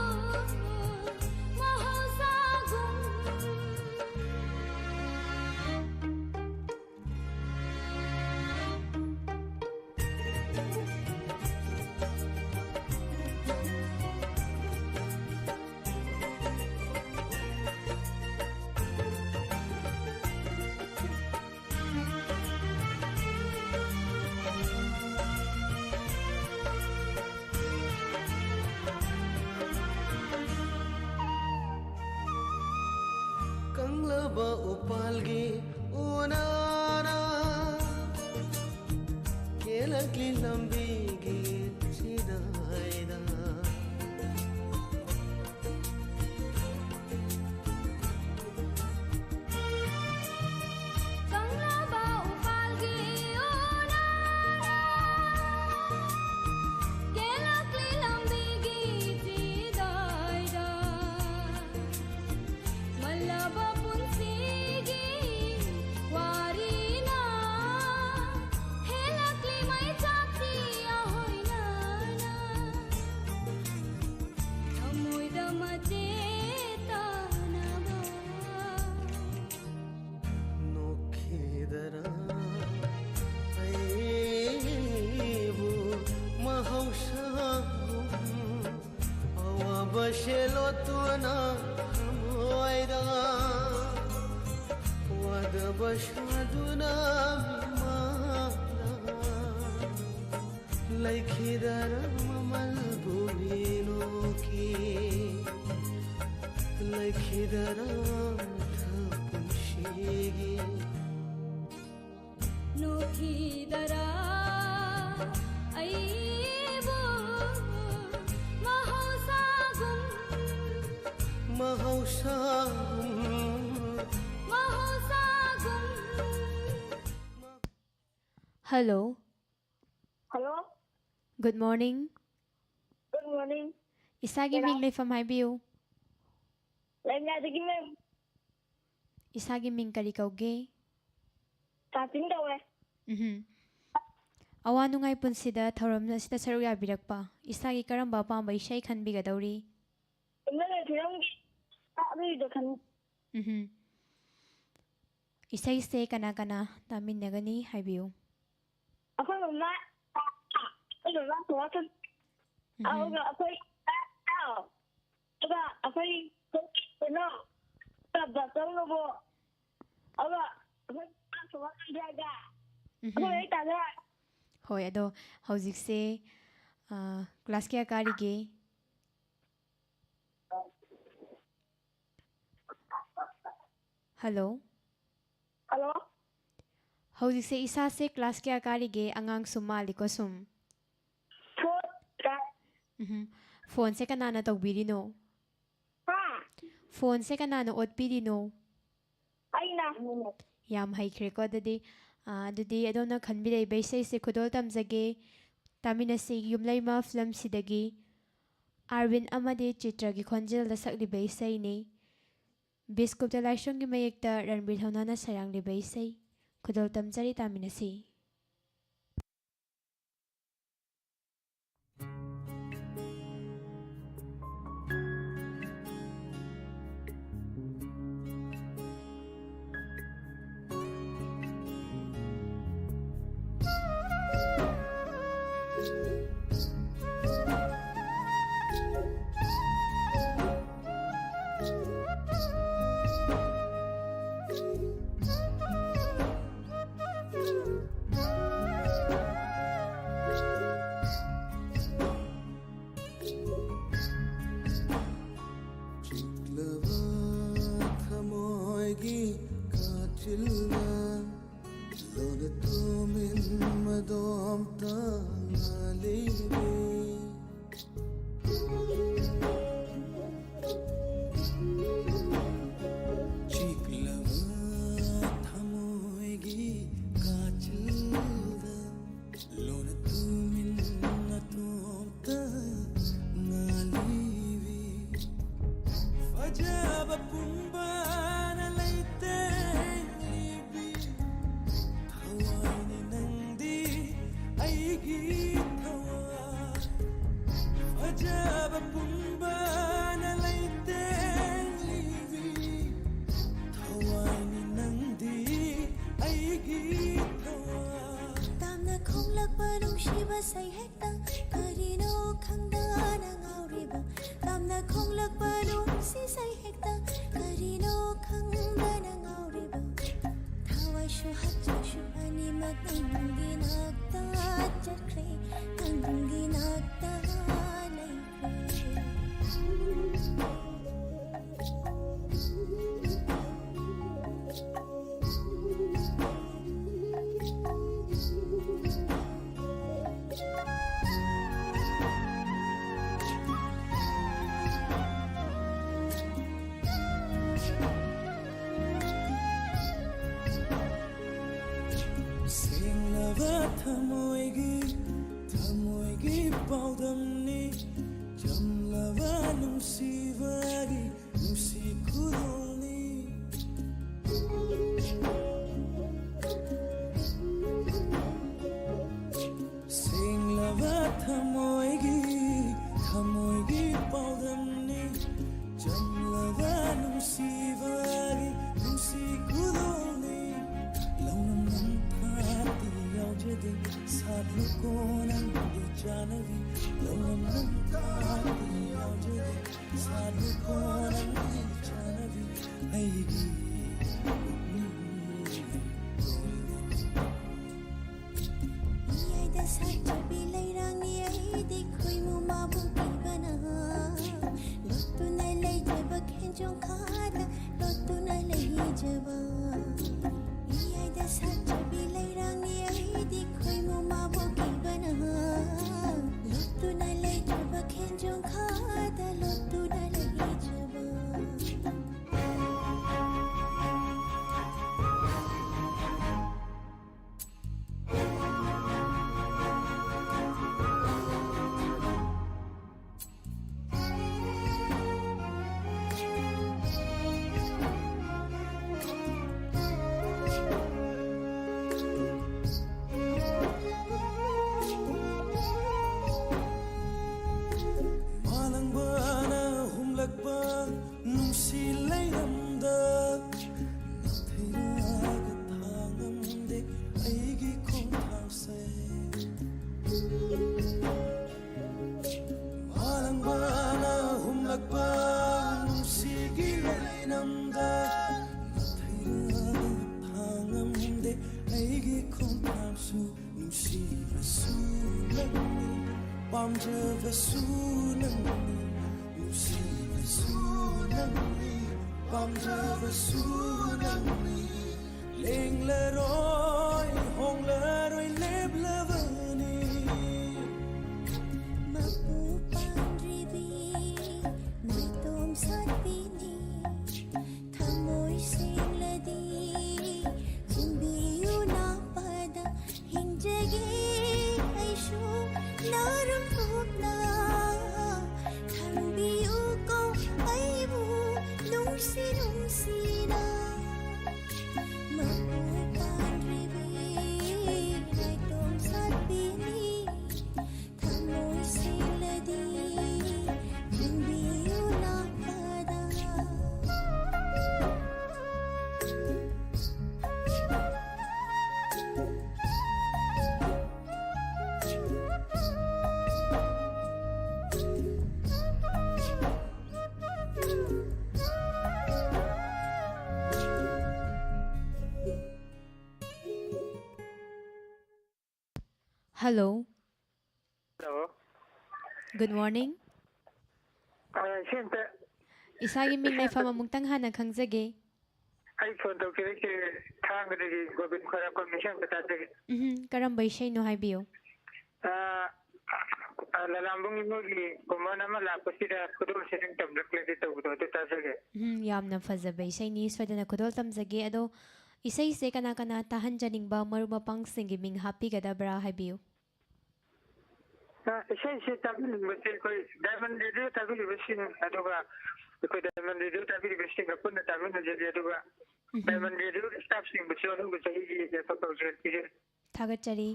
ꯃꯍꯧꯁꯥꯒꯨꯝ? ꯀꯪꯂꯕ ꯎꯄꯥꯜꯒꯤ ꯎꯅꯥꯅ ꯀꯦꯜꯂꯛꯂꯤ ꯂꯝꯕꯤꯒꯤ ꯆꯤꯗꯥꯏꯗ꯫ ꯀꯪꯂꯕ ꯎꯄꯥꯜꯒꯤ ꯎꯅꯥꯅ ꯀꯦꯜꯂꯛꯂꯤ ꯂꯝꯕꯤꯒꯤ ꯆꯤꯗꯥꯏꯗ꯫ ꯃꯜꯂꯕ ꯄꯨꯟꯁꯤꯒꯤ ꯋꯥꯔꯤꯅ ꯍꯦꯜꯂꯛꯂꯤ ꯃꯩꯆꯥꯛꯀꯤ ꯑꯍꯣꯏꯅꯅ꯫ ꯊꯃꯣꯏꯗ ꯃꯆꯦꯠ ꯇꯥꯅꯕ꯫ ꯅꯣꯛꯈꯤꯗꯔꯥ ꯑꯩꯕꯨ ꯃꯍꯧꯁꯥꯒꯨꯝ? ꯑꯋꯥꯕꯁꯦ ꯂꯣꯠꯇꯨꯅ ꯊꯃꯣꯏꯗ ꯋꯥꯗꯕ ꯁꯥꯗꯨꯅ ꯃꯤꯃꯥꯡꯗ ꯂꯩꯈꯤꯗꯔꯥ ꯃꯃꯜꯕꯨ ꯃꯤꯅꯣꯛꯀꯤ? ꯂꯩꯈꯤꯗꯔꯥ ꯄꯨꯟꯁꯤꯒꯤ? ꯅꯣꯛꯈꯤꯗꯔꯥ ꯑꯩ ꯃꯍꯧꯁꯥꯒꯨꯝ hello. Hello. Good morning. Good morning. ꯏꯁꯥꯒꯤ ꯃꯤꯡ, ꯂꯩꯐꯝ ꯍꯥꯏꯕꯤꯌꯨ꯫ ꯂꯩꯃꯌꯥꯗꯒꯤ ꯃꯦꯝ꯫ ꯏꯁꯥꯒꯤ ꯃꯤꯡ ꯀꯔꯤ ꯀꯧꯒꯦ? ꯇꯥꯇꯤꯟ ꯀꯧꯋꯦ꯫ ꯎꯝꯍꯨꯝ꯫ ꯑꯋꯥ ꯅꯨꯡꯉꯥꯏ ꯄꯨꯟꯁꯤꯗ ꯊꯧꯔꯝ ꯑꯁꯤꯗ ꯁꯔꯨꯛ ꯌꯥꯕꯤꯔꯛꯄ, ꯏꯁꯥꯒꯤ ꯀꯔꯝꯕ ꯑꯄꯥꯝꯕ ꯏꯁꯩ ꯈꯟꯕꯤꯒꯗꯧꯔꯤ? ꯏꯃꯥꯅ ꯐꯤꯂꯝꯒꯤ ꯑꯗꯨꯒꯤꯗꯣ ꯈꯟ ꯎꯝꯍꯨꯝ꯫ ꯏꯁꯩꯁꯦ ꯀꯅꯥ ꯀꯅꯥ ꯇꯥꯃꯤꯟꯅꯒꯅꯤ ꯍꯥꯏꯕꯤꯌꯨ꯫ ꯑꯩꯈꯣꯏ ꯃꯃꯥ ꯑꯩꯈꯣꯏ ꯃꯃꯥ ꯊꯣꯛꯂꯛꯀꯅꯤ꯫ ꯎꯝꯍꯨꯝ꯫ ꯑꯗꯨꯒ ꯑꯩꯈꯣꯏ ꯑꯗꯨꯒ ꯑꯩꯈꯣꯏ ꯀꯩꯅꯣ ꯕꯥꯆꯧꯅꯕꯨ ꯑꯗꯨꯒ ꯑꯩꯈꯣꯏ ꯃꯃꯥ ꯊꯣꯛꯂꯛꯀꯅꯤ ꯍꯥꯏꯗ꯫ ꯎꯝꯍꯨꯝ꯫ ꯑꯩꯈꯣꯏ ꯂꯣꯏ ꯇꯥꯟꯅꯔ ꯍꯣꯏ, ꯑꯗꯣ ꯍꯧꯖꯤꯛꯁꯦ, ꯑ, ꯀ꯭ꯂꯥꯁ ꯀꯌꯥ ꯀꯥꯔꯤꯒꯦ? ꯍꯜꯂꯣ꯫ ꯍꯜꯂꯣ꯫ ꯍꯧꯖꯤꯛꯁꯦ ꯏꯁꯥꯁꯦ ꯀ꯭ꯂꯥꯁ ꯀꯌꯥ ꯀꯥꯔꯤꯒꯦ? ꯑꯉꯥꯡ ꯁꯨꯝ ꯃꯥꯜꯂꯤꯀꯣ ꯁꯨꯝ꯫ ꯐꯣꯔ ꯀꯥꯏ꯫ ꯎꯝꯍꯨꯝ꯫ ꯐꯣꯟꯁꯦ ꯀꯅꯥꯅ ꯇꯧꯕꯤꯔꯤꯅꯣ? ꯍꯥ? ꯐꯣꯟꯁꯦ ꯀꯅꯥꯅ ꯑꯣꯠꯄꯤꯔꯤꯅꯣ? ꯑꯩꯅ꯫ ꯌꯥꯝ ꯍꯩꯈ꯭ꯔꯦꯀꯣ ꯑꯗꯨꯗꯤ꯫ ꯑꯥ, ꯑꯗꯨꯗꯤ ꯑꯗꯣꯝꯅ ꯈꯟꯕꯤꯔꯛꯏꯕ ꯏꯁꯩꯁꯦ ꯈꯨꯗꯣꯜ ꯇꯝꯖꯒꯦ꯫ ꯇꯥꯃꯤꯟꯅꯁꯤ ꯌꯨꯝꯂꯩꯃ ꯐꯤꯂꯝꯁꯤꯗꯒꯤ ꯑꯥꯔꯕꯤꯟ ꯑꯃꯗꯤ ꯆꯤꯇ꯭ꯔꯒꯤ ꯈꯣꯟꯖꯦꯜꯗ ꯁꯛꯂꯤꯕ ꯏꯁꯩꯅꯤ꯫ ꯕꯤꯁꯀꯨꯞꯇ ꯂꯥꯏꯁ꯭ꯔꯝꯒꯤ ꯃꯌꯦꯛꯇ ꯔꯟꯕꯤꯔ ꯊꯧꯅꯥꯅ ꯁꯩꯔꯥꯡꯂꯤꯕ ꯏꯁꯩ꯫ ꯈꯨꯗꯣꯜ ꯇꯝꯖꯔꯤ, ꯇꯥꯃꯤꯟꯅꯁꯤ꯫ ꯑꯄꯨꯟꯕꯅ ꯂꯩꯇꯦꯡꯂꯤꯕꯤ ꯊꯋꯥꯏꯅꯤ ꯅꯪꯗꯤ ꯑꯩꯒꯤ ꯊꯋꯥꯏ꯫ ꯇꯥꯝꯅ ꯈꯣꯡꯂꯛꯄ ꯅꯨꯡꯁꯤꯕ ꯁꯩꯍꯦꯛꯇ ꯀꯔꯤꯅꯣ ꯈꯪꯗꯅ ꯉꯥꯎꯔꯤꯕ꯫ ꯇꯥꯝꯅ ꯈꯣꯡꯂꯛꯄ ꯅꯨꯡꯁꯤ ꯁꯩꯍꯦꯛꯇ ꯀꯔꯤꯅꯣ ꯈꯪꯗꯅ ꯉꯥꯎꯔꯤꯕ꯫ ꯊꯋꯥꯏꯁꯨ ꯍꯛꯆꯥꯡꯁꯨ ꯑꯅꯤꯃꯛ ꯅꯪꯒꯤ ꯅꯥꯛꯇ ꯆꯠꯈ꯭ꯔꯦ, ꯅꯪꯒꯤ ꯅꯥꯛꯇ ꯂꯩꯈ꯭ꯔꯦ꯫ ꯁꯦꯡꯂꯕ ꯊꯃꯣꯏꯒꯤ, ꯊꯃꯣꯏꯒꯤ ꯄꯥꯎꯗꯝꯅꯤ꯫ ꯆꯝꯂꯕ ꯅꯨꯡꯁꯤꯕꯒꯤ ꯅꯨꯡꯁꯤ ꯈꯨꯗꯣꯜꯅꯤ꯫ ꯁꯦꯡꯂꯕ ꯊꯃꯣꯏꯒꯤ, ꯊꯃꯣꯏꯒꯤ ꯄꯥꯎꯗꯝꯅꯤ꯫ ꯆꯝꯂꯕ ꯅꯨꯡꯁꯤꯕꯒꯤ ꯅꯨꯡꯁꯤ ꯈꯨꯗꯣꯜꯅꯤ꯫ ꯂꯧꯅꯝ ꯅꯝꯊꯥꯛꯇꯤ ꯌꯥꯎꯖꯗꯦ, ꯁꯥꯠꯂꯨꯀꯣ ꯅꯪꯒꯤ ꯆꯥꯅꯕꯤ꯫ ꯂꯧꯅꯝ ꯅꯝꯊꯥꯛꯇꯤ ꯌꯥꯎꯖꯗꯦ, ꯁꯥꯠꯂꯨꯀꯣ ꯅꯪꯒꯤ ꯆꯥꯅꯕꯤ꯫ ꯑꯩꯒꯤ ꯄꯨꯛꯅꯤꯡ ꯏꯌꯥꯏꯗ ꯁꯥꯠꯆꯕꯤ ꯂꯩꯔꯥꯡꯅꯤ ꯑꯩꯗꯤ ꯈꯣꯏꯃꯨ ꯃꯥꯕꯨ ꯄꯤꯕꯅ꯫ ꯂꯣꯠꯇꯨꯅ ꯂꯩꯖꯕ ꯈꯦꯟꯖꯣꯡ ꯈꯥꯗ ꯂꯣꯠꯇꯨꯅ ꯂꯩꯖꯕ꯫ ꯏꯌꯥꯏꯗ ꯁꯥꯠꯆꯕꯤ ꯂꯩꯔꯥꯡꯅꯤ ꯑꯩꯗꯤ ꯈꯣꯏꯃꯨ ꯃꯥꯕꯨ ꯄꯤꯕꯅ꯫ ꯂꯣꯠꯇꯨꯅ ꯂꯩꯖꯕ ꯈꯦꯟꯖꯣꯡ ꯈꯥꯗ ꯂꯣꯠꯇꯨꯅ ꯂꯩꯖꯕ꯫ ꯅꯨꯡꯁꯤ ꯂꯩꯔꯝꯗ ꯊꯤꯔꯒ ꯊꯥꯡꯉꯝꯗꯦ ꯑꯩꯒꯤ ꯈꯣꯡꯊꯥꯡꯁꯦ꯫ ꯃꯥꯂꯪꯕꯅ ꯍꯨꯝꯂꯛꯄ ꯅꯨꯡꯁꯤꯒꯤ ꯂꯩꯅꯝꯗ ꯊꯤꯔꯒ ꯊꯥꯡꯉꯝꯗꯦ ꯑꯩꯒꯤ ꯈꯣꯡꯊꯥꯡꯁꯨ꯫ ꯅꯨꯡꯁꯤꯕꯁꯨ ꯅꯪꯅꯤ, ꯄꯥꯝꯖꯕꯁꯨ ꯅꯪꯅꯤ, ꯅꯨꯡꯁꯤꯕꯁꯨ ꯅꯪꯅꯤ, ꯄꯥꯝꯖꯕꯁꯨ ꯅꯪꯅꯤ꯫ ꯂꯦꯡꯂꯔꯣꯏ, ꯍꯣꯡꯂꯔꯣꯏ, ꯂꯦꯞꯂꯕꯅꯤ꯫ ꯃꯄꯨ ꯄꯥꯟꯗ꯭ꯔꯤꯕꯤ ꯅꯥꯏꯇꯣꯝ ꯁꯥꯠꯄꯤꯅꯤ꯫ ꯊꯃꯣꯏ ꯁꯦꯡꯂꯗꯤ ꯆꯤꯡꯕꯤꯌꯨ ꯅꯥꯄꯥꯗ ꯍꯤꯡꯖꯒꯦ ꯑꯩꯁꯨ ꯅꯥꯔꯝ ꯄꯣꯛꯅ ꯊꯝꯕꯤꯌꯨꯀꯣ ꯑꯩꯕꯨ ꯅꯨꯡꯁꯤ ꯅꯨꯡꯁꯤꯅ꯫ ꯃꯄꯨ ꯄꯥꯟꯗ꯭ꯔꯤꯕꯤ ꯅꯥꯏꯇꯣꯝ ꯁꯥꯠꯄꯤꯅꯤ꯫ ꯊꯃꯣꯏ ꯁꯦꯡꯂꯗꯤ ꯆꯤꯡꯕꯤꯌꯨ ꯅꯥꯄꯥꯗ꯫ Hello. Hello. Good morning. ꯑ, ꯁꯤ ꯑꯝꯇ ꯏꯁꯥꯒꯤ ꯃꯤꯡ ꯂꯩꯐꯝ ꯑꯃꯨꯛꯇꯪ ꯍꯥꯟꯅ ꯈꯪꯖꯒꯦ꯫ ꯑꯩ ꯐꯣꯟ ꯇꯧꯖꯔꯛꯏꯁꯦ ꯊꯥꯡꯒꯗꯒꯤ ꯒꯣꯕꯤꯟ ꯈ꯭ꯋꯥꯏꯔꯥꯛꯄꯝꯅꯤ, ꯁꯤ ꯑꯝꯇ ꯇꯥꯖꯒꯦ꯫ ꯎꯝ, ꯀꯔꯝꯕ ꯏꯁꯩꯅꯣ ꯍꯥꯏꯕꯤꯌꯨ꯫ ꯑ, ꯑ, ꯂꯂꯥꯝꯕꯨꯡ ꯏꯃꯣꯒꯤ ꯀꯣꯃꯟ ꯑꯃ ꯂꯥꯛꯄꯁꯤꯗ ꯈꯨꯗꯣꯜꯁꯦ ꯅꯪ ꯇꯝꯂꯛꯂꯒꯦ ꯇꯧꯕꯗꯣ ꯑꯗꯨ ꯇꯥꯖꯒꯦ꯫ ꯎꯝ, ꯌꯥꯝꯅ ꯐꯖꯕ ꯏꯁꯩꯅꯤ, ꯁꯣꯏꯗꯅ ꯈꯨꯗꯣꯜ ꯇꯝꯖꯒꯦ꯫ ꯑꯗꯣ ꯏꯁꯩꯁꯦ ꯀꯅꯥ ꯀꯅꯥ ꯇꯥꯍꯟꯖꯅꯤꯡꯕ ꯃꯔꯨꯞ ꯃꯄꯥꯡꯁꯤꯡꯒꯤ ꯃꯤꯡ ꯍꯥꯞꯄꯤꯒꯗꯕ꯭ꯔꯥ ꯍꯥꯏꯕꯤꯌꯨ꯫ ꯑ, ꯏꯁꯩꯁꯦ ꯇꯥꯕꯤꯅꯤꯡꯕꯁꯦ ꯑꯩꯈꯣꯏ ꯗꯥꯏꯃꯟ ꯔꯦꯗꯤꯑꯣ ꯇꯥꯕꯤꯔꯤꯕꯁꯤꯡ, ꯑꯗꯨꯒ ꯑꯩꯈꯣꯏ ꯗꯥꯏꯃꯟ ꯔꯦꯗꯤꯑꯣ ꯇꯥꯕꯤꯔꯤꯕꯁꯤꯡꯒ ꯄꯨꯟꯅ ꯇꯥꯃꯤꯟꯅꯖꯒꯦ꯫ ꯑꯗꯨꯒ ꯎꯝ꯫ ꯗꯥꯏꯃꯟ ꯔꯦꯗꯤꯑꯣꯒꯤ ꯁ꯭ꯇꯥꯐꯁꯤꯡꯕꯨꯁꯨ ꯑꯅꯧꯕ ꯆꯍꯤꯒꯤ ꯌꯥꯏꯐ ꯄꯥꯎꯖꯦꯜ ꯄꯤꯖꯔꯤ꯫ ꯊꯥꯒꯠꯆꯔꯤ꯫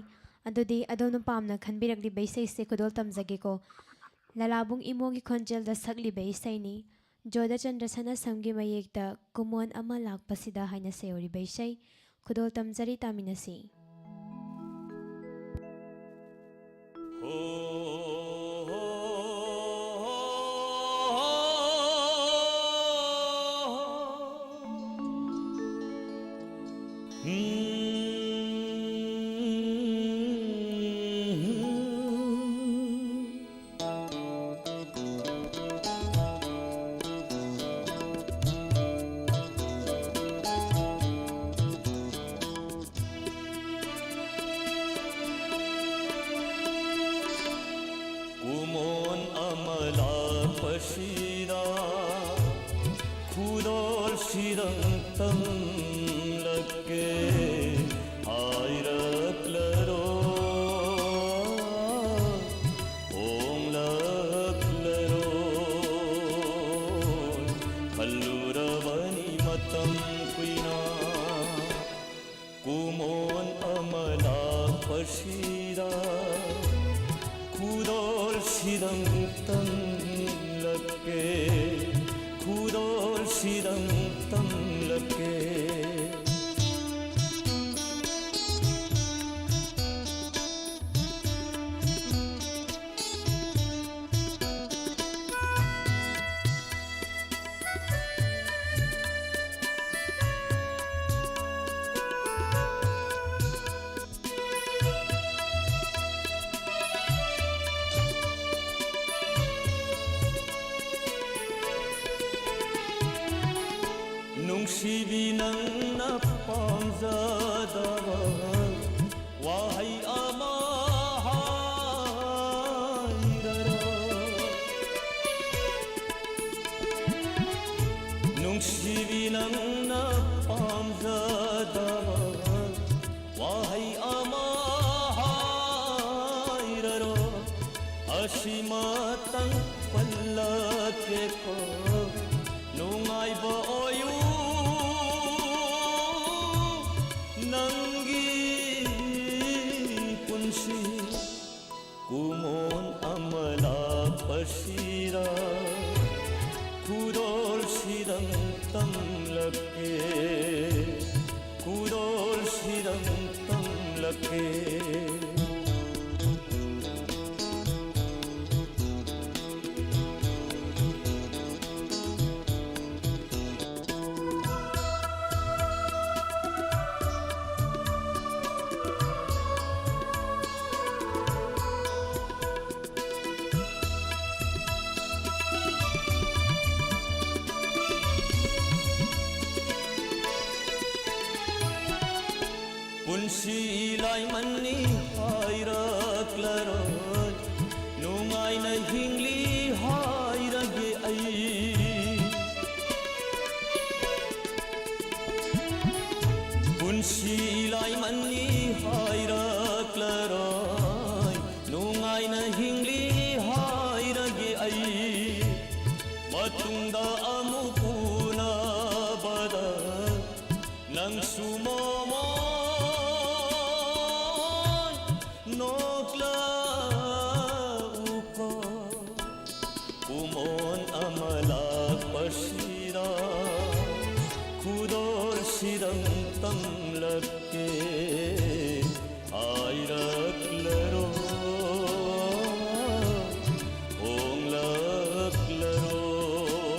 ꯑꯗꯨꯗꯤ ꯑꯗꯣꯝꯅ ꯄꯥꯝꯅ ꯈꯟꯕꯤꯔꯛꯂꯤꯕ ꯏꯁꯩꯁꯦ ꯈꯨꯗꯣꯜ ꯇꯝꯖꯒꯦꯀꯣ꯫ ꯂꯂꯥꯕꯨꯡ ꯏꯃꯣꯒꯤ ꯈꯣꯟꯖꯦꯜꯗ ꯁꯛꯂꯤꯕ ꯏꯁꯩꯅꯤ꯫ ꯖꯣꯙꯆꯟꯗ꯭ꯔ ꯁꯅꯥꯁꯝꯒꯤ ꯃꯌꯦꯛꯇ ꯀꯨꯃꯣꯟ ꯑꯃ ꯂꯥꯛꯄꯁꯤꯗ ꯍꯥꯏꯅ ꯁꯩꯌꯣꯔꯤꯕ ꯏꯁꯩ ꯈꯨꯗꯣꯜ ꯇꯝꯖꯔꯤ, ꯇꯥꯃꯤꯟꯅꯁꯤ꯫ ꯀꯨꯃꯣꯟ ꯑꯃ ꯂꯥꯛꯄꯁꯤꯗ ꯈꯨꯗꯣꯜꯁꯤꯗꯪ ꯇꯝꯂꯛꯀꯦ ꯍꯥꯏꯔꯛꯂꯔꯣ, ꯍꯣꯡꯂꯛꯂꯔꯣ, ꯈꯜꯂꯨꯔꯕꯅꯤ ꯃꯇꯝ ꯀꯨꯏꯅ꯫ ꯀꯨꯃꯣꯟ ꯑꯃ ꯂꯥꯛꯄꯁꯤꯗ ꯈꯨꯗꯣꯜꯁꯤꯗꯪ ꯇꯝꯂꯛꯀꯦ, ꯈꯨꯗꯣꯜꯁꯤꯗꯪ ꯇꯝꯂꯛꯀꯦ꯫ ꯅꯨꯡꯁꯤꯕꯤ, ꯅꯪꯅ ꯄꯥꯝꯖꯗꯕ ꯋꯥꯍꯩ ꯑꯃ ꯍꯥꯏꯔꯔꯣ꯫ ꯅꯨꯡꯁꯤꯕꯤ, ꯅꯪꯅ ꯄꯥꯝꯖꯗꯕ ꯋꯥꯍꯩ ꯑꯃ ꯍꯥꯏꯔꯔꯣ꯫ ꯑꯁꯤꯃꯇꯪ ꯄꯜꯂꯛꯀꯦꯀꯣ, ꯅꯨꯡꯉꯥꯏꯕ ꯑꯣꯏꯌꯨ ꯅꯪꯒꯤ ꯄꯨꯟꯁꯤ꯫ ꯀꯨꯃꯣꯟ ꯑꯃ ꯂꯥꯛꯄꯁꯤꯗ ꯈꯨꯗꯣꯜ ꯇꯨꯡꯗ ꯑꯃꯨꯛ ꯎꯅꯕꯗ ꯅꯪꯁꯨ ꯃꯣꯃꯣꯟ ꯅꯣꯛꯂꯛꯎꯀꯣ꯫ ꯎꯃꯣꯟ ꯑꯃ ꯂꯥꯛꯄꯁꯤꯗ ꯈꯨꯗꯣꯜꯁꯤꯗꯪ ꯇꯝꯂꯛꯀꯦ꯫ ꯍꯥꯏꯔꯛꯂꯔꯣꯏ,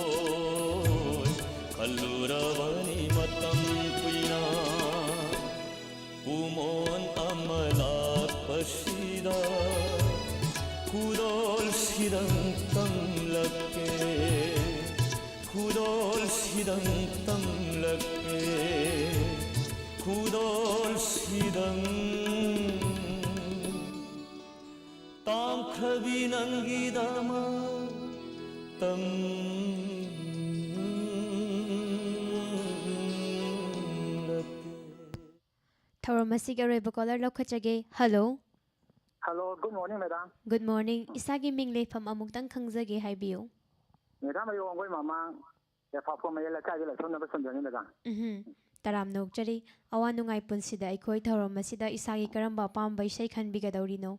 ꯍꯣꯡꯂꯛꯂꯔꯣꯏ꯫ ꯈꯜꯂꯨꯔꯕꯅꯤ ꯃꯇꯝ ꯀꯨꯏꯅ, ꯎꯃꯣꯟ ꯑꯃ ꯂꯥꯛꯄꯁꯤꯗ ꯈꯨꯗꯣꯜꯁꯤꯗꯪ ꯇꯝꯂꯛꯀꯦ꯫ ꯈꯨꯗꯣꯜꯁꯤꯗꯪ ꯇꯝꯂꯛꯀꯦ꯫ ꯈꯨꯗꯣꯜꯁꯤꯗꯪ ꯇꯥꯝꯈ꯭ꯔꯕꯤ ꯅꯪꯒꯤꯗꯃꯛ ꯇꯝꯂꯛꯀꯦ꯫ ꯊꯧꯔꯝ ꯑꯁꯤꯒꯤ ꯑꯔꯣꯏꯕ ꯀꯣꯂꯔ ꯂꯧꯈꯠꯆꯒꯦ꯫ Hello. Hello, good morning, madam. Good morning. ꯏꯁꯥꯒꯤ ꯃꯤꯡ, ꯂꯩꯐꯝ ꯑꯃꯨꯛꯇꯪ ꯈꯪꯖꯒꯦ, ꯍꯥꯏꯕꯤꯌꯨ꯫ ꯃꯦꯗꯥꯝ, ꯑꯩ ꯋꯥꯡꯒꯣꯏ ꯃꯃꯥꯡ ꯌꯥꯏꯐꯥꯐꯝ ꯃꯌꯥꯏ ꯂꯩꯀꯥꯏꯒꯤ ꯂꯥꯏꯁ꯭ꯔꯝ ꯅꯕ ꯁꯟꯖꯅꯤ, ꯃꯦꯗꯥꯝ꯫ ꯎꯝꯍꯨꯝ꯫ ꯇꯔꯥꯝꯅ ꯑꯣꯛꯆꯔꯤ꯫ ꯑꯋꯥ ꯅꯨꯡꯉꯥꯏ ꯄꯨꯟꯁꯤꯗ ꯑꯩꯈꯣꯏ ꯊꯧꯔꯝ ꯑꯁꯤꯗ ꯏꯁꯥꯒꯤ ꯀꯔꯝꯕ ꯑꯄꯥꯝꯕ ꯏꯁꯩ ꯈꯟꯕꯤꯒꯗꯧꯔꯤꯅꯣ?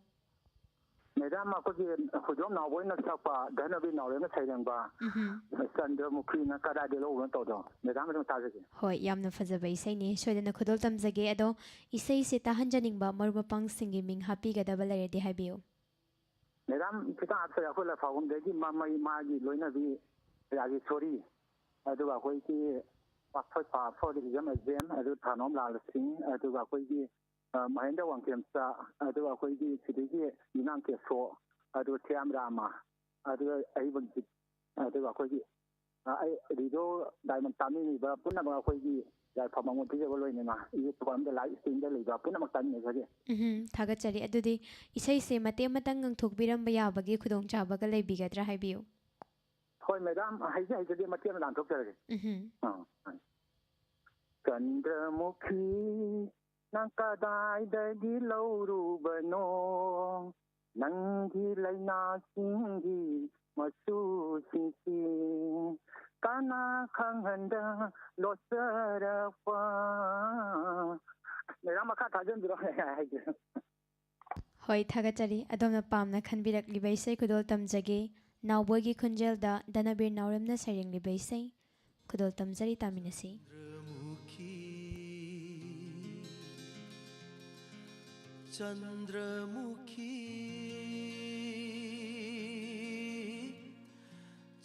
ꯃꯦꯗꯥꯝ, ꯑꯩꯈꯣꯏꯒꯤ ꯍꯨꯏꯗ꯭ꯔꯣꯝ ꯅꯥꯎꯕꯣꯏꯅ ꯁꯛꯄ ꯙꯅꯕꯤ ꯅꯥꯎꯔꯦꯝꯅ ꯁꯩꯔꯦꯡꯕ ꯎꯝꯍꯨꯝ꯫ ꯆꯟꯗ꯭ꯔꯃꯨꯈꯤꯅ ꯀꯗꯥꯏꯗ ꯂꯧꯔꯨꯅꯣ ꯇꯧꯗꯣ, ꯃꯦꯗꯥꯝ ꯑꯗꯨꯝ ꯇꯥꯖꯒꯦ꯫ ꯍꯣꯏ, ꯌꯥꯝꯅ ꯐꯖꯕ ꯏꯁꯩꯅꯤ꯫ ꯁꯣꯏꯗꯅ ꯈꯨꯗꯣꯜ ꯇꯝꯖꯒꯦ꯫ ꯑꯗꯣ ꯏꯁꯩꯁꯦ ꯇꯥꯍꯟꯖꯅꯤꯡꯕ ꯃꯔꯨꯞ ꯃꯄꯥꯡꯁꯤꯡꯒꯤ ꯃꯤꯡ ꯍꯥꯞꯄꯤꯒꯗꯕ ꯂꯩꯔꯗꯤ ꯍꯥꯏꯕꯤꯌꯨ꯫ ꯃꯦꯗꯥꯝ, ꯈꯤꯇꯪ ꯍꯥꯞꯆꯔꯦ꯫ ꯑꯩꯈꯣꯏ ꯂꯥꯏꯐꯥꯎꯕꯝꯗꯒꯤ ꯃꯃꯩ, ꯃꯥꯒꯤ ꯂꯣꯏꯅꯕꯤ ꯔꯥꯖꯦꯁꯣꯔꯤ, ꯑꯗꯨꯒ ꯑꯩꯈꯣꯏꯒꯤ ꯄꯥꯛꯊꯣꯏ ꯄꯥ ꯐꯣꯔ ꯏꯖꯝ ꯑꯦꯖꯦꯟ, ꯑꯗꯨ ꯊꯥꯅꯣꯝ ꯂꯥꯜ ꯁꯤꯡ, ꯑꯗꯨꯒ ꯑꯩꯈꯣꯏꯒꯤ ꯑ, ꯃꯍꯦꯟꯗ꯭ꯔ ꯋꯥꯡꯈꯦꯝꯆꯥ, ꯑꯗꯨꯒ ꯑꯩꯈꯣꯏꯒꯤ ꯁꯤꯗꯒꯤ ꯌꯨꯝꯅꯥꯝ ꯀꯦꯁꯣ, ꯑꯗꯨꯒ ꯊꯤꯌꯥꯝ ꯔꯥꯃ, ꯑꯗꯨꯒ ꯑꯍꯩꯕꯝ ꯖꯤꯠ, ꯑꯗꯨꯒ ꯑꯩꯈꯣꯏꯒꯤ, ꯑ, ꯑꯩ ꯔꯦꯗꯤꯑꯣ ꯗꯥꯏꯃꯟ ꯇꯥꯃꯤꯟꯅꯕ ꯄꯨꯝꯅꯃꯛ, ꯑꯩꯈꯣꯏꯒꯤ ꯌꯥꯏꯐ ꯃꯉꯣꯟ ꯄꯤꯖꯕ ꯂꯣꯏꯅꯅ ꯌꯨꯠ ꯊꯧꯔꯝꯗ ꯂꯥꯏꯚ ꯁ꯭ꯇ꯭ꯔꯤꯝꯗ ꯂꯩꯕ ꯄꯨꯝꯅꯃꯛ ꯇꯥꯃꯤꯟꯅꯖꯒꯦ꯫ ꯎꯝꯍꯨꯝ, ꯊꯥꯒꯠꯆꯔꯤ꯫ ꯑꯗꯨꯗꯤ ꯏꯁꯩꯁꯦ ꯃꯇꯦꯛ ꯑꯃꯇꯪ ꯉꯪꯊꯣꯛꯄꯤꯔꯝꯕ ꯌꯥꯕꯒꯤ ꯈꯨꯗꯣꯡꯆꯥꯕꯒ ꯂꯩꯕꯤꯒꯗ꯭ꯔꯥ ꯍꯥꯏꯕꯤꯌꯨ꯫ ꯍꯣꯏ, ꯃꯦꯗꯥꯝ, ꯍꯩꯖ ꯍꯩꯖꯗꯦ, ꯃꯇꯦꯛ ꯑꯃ ꯂꯥꯟꯊꯣꯛꯆꯔꯒꯦ꯫ ꯎꯝꯍꯨꯝ꯫ ꯑꯥ, ꯑꯥ꯫ ꯆꯟꯗ꯭ꯔꯃꯨꯈꯤ ꯅꯪ ꯀꯗꯥꯏꯗꯒꯤ ꯂꯧꯔꯨꯕꯅꯣ? ꯅꯪꯒꯤ ꯂꯩꯅꯥꯁꯤꯡꯒꯤ ꯃꯆꯨꯁꯤꯡꯁꯤ꯫ ꯅ ꯈꯪꯍꯟꯗ ꯂꯣꯠꯆꯔꯛꯄ꯫ ꯑꯁ, ꯃꯦꯗꯥꯝ, ꯃꯈꯥ ꯊꯥꯖꯟꯕꯤꯔꯣ꯫ ꯍꯥꯏꯗꯤ꯫ ꯍꯣꯏ, ꯊꯥꯒꯠꯆꯔꯤ꯫ ꯑꯗꯣꯝꯅ ꯄꯥꯝꯅ ꯈꯟꯕꯤꯔꯛꯂꯤꯕ ꯏꯁꯩ ꯈꯨꯗꯣꯜ ꯇꯝꯖꯒꯦ꯫ ꯅꯥꯎꯕꯣꯏꯒꯤ ꯈꯣꯟꯖꯦꯜꯗ ꯙꯅꯕꯤꯔ ꯅꯥꯎꯔꯦꯝꯅ ꯁꯩꯔꯦꯡꯂꯤꯕ ꯏꯁꯩ ꯈꯨꯗꯣꯜ ꯇꯝꯖꯔꯤ, ꯇꯥꯃꯤꯟꯅꯁꯤ꯫ ꯆꯟꯗ꯭ꯔꯃꯨꯈꯤ, ꯆꯟꯗ꯭ꯔꯃꯨꯈꯤ,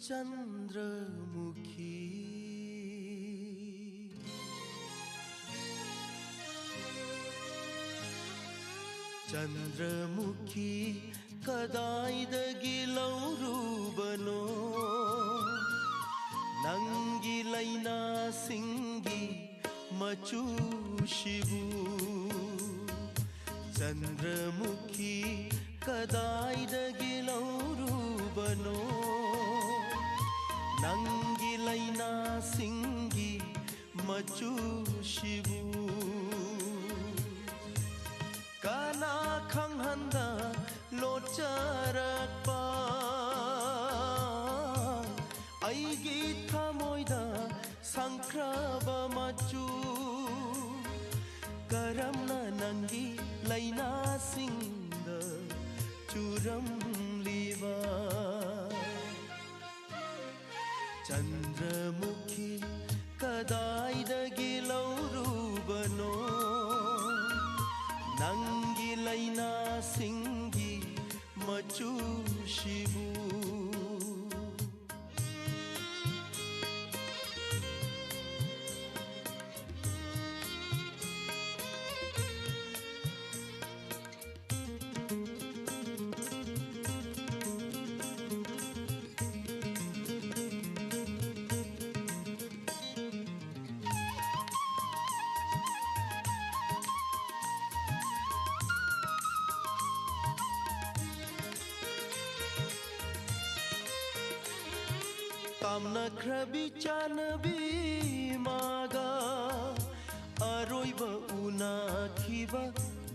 ꯆꯟꯗ꯭ꯔꯃꯨꯈꯤ꯫ ꯆꯟꯗ꯭ꯔꯃꯨꯈꯤ ꯀꯗꯥꯏꯗꯒꯤ ꯂꯧꯔꯨꯕꯅꯣ? ꯅꯪꯒꯤ ꯂꯩꯅꯥꯁꯤꯡꯒꯤ ꯃꯆꯨꯁꯤꯕꯨ꯫ ꯆꯟꯗ꯭ꯔꯃꯨꯈꯤ ꯀꯗꯥꯏꯗꯒꯤ ꯂꯧꯔꯨꯕꯅꯣ? ꯅꯪꯒꯤ ꯂꯩꯅꯥꯁꯤꯡꯒꯤ ꯃꯆꯨꯁꯤꯕꯨ꯫ ꯀꯅꯥ ꯈꯪꯍꯟꯗ ꯂꯣꯠꯆꯔꯛꯄ ꯑꯩꯒꯤ ꯊꯃꯣꯏꯗ ꯁꯪꯈ꯭ꯔꯕ ꯃꯆꯨ꯫ ꯀꯔꯝꯅ ꯅꯪꯒꯤ ꯂꯩꯅꯥꯁꯤꯡꯗ ꯆꯨꯔꯝꯂꯤꯕ? ꯆꯟꯗ꯭ꯔꯃꯨꯈꯤ ꯀꯗꯥꯏꯗꯒꯤ ꯂꯧꯔꯨꯕꯅꯣ? ꯅꯪꯒꯤ ꯂꯩꯅꯥꯁꯤꯡꯒꯤ ꯃꯆꯨꯁꯤꯕꯨ꯫ ꯇꯥꯝꯅꯈ꯭ꯔꯕꯤ ꯆꯥꯟꯅꯕꯤ ꯃꯥꯒ ꯑꯔꯣꯏꯕ ꯎꯅꯈꯤꯕ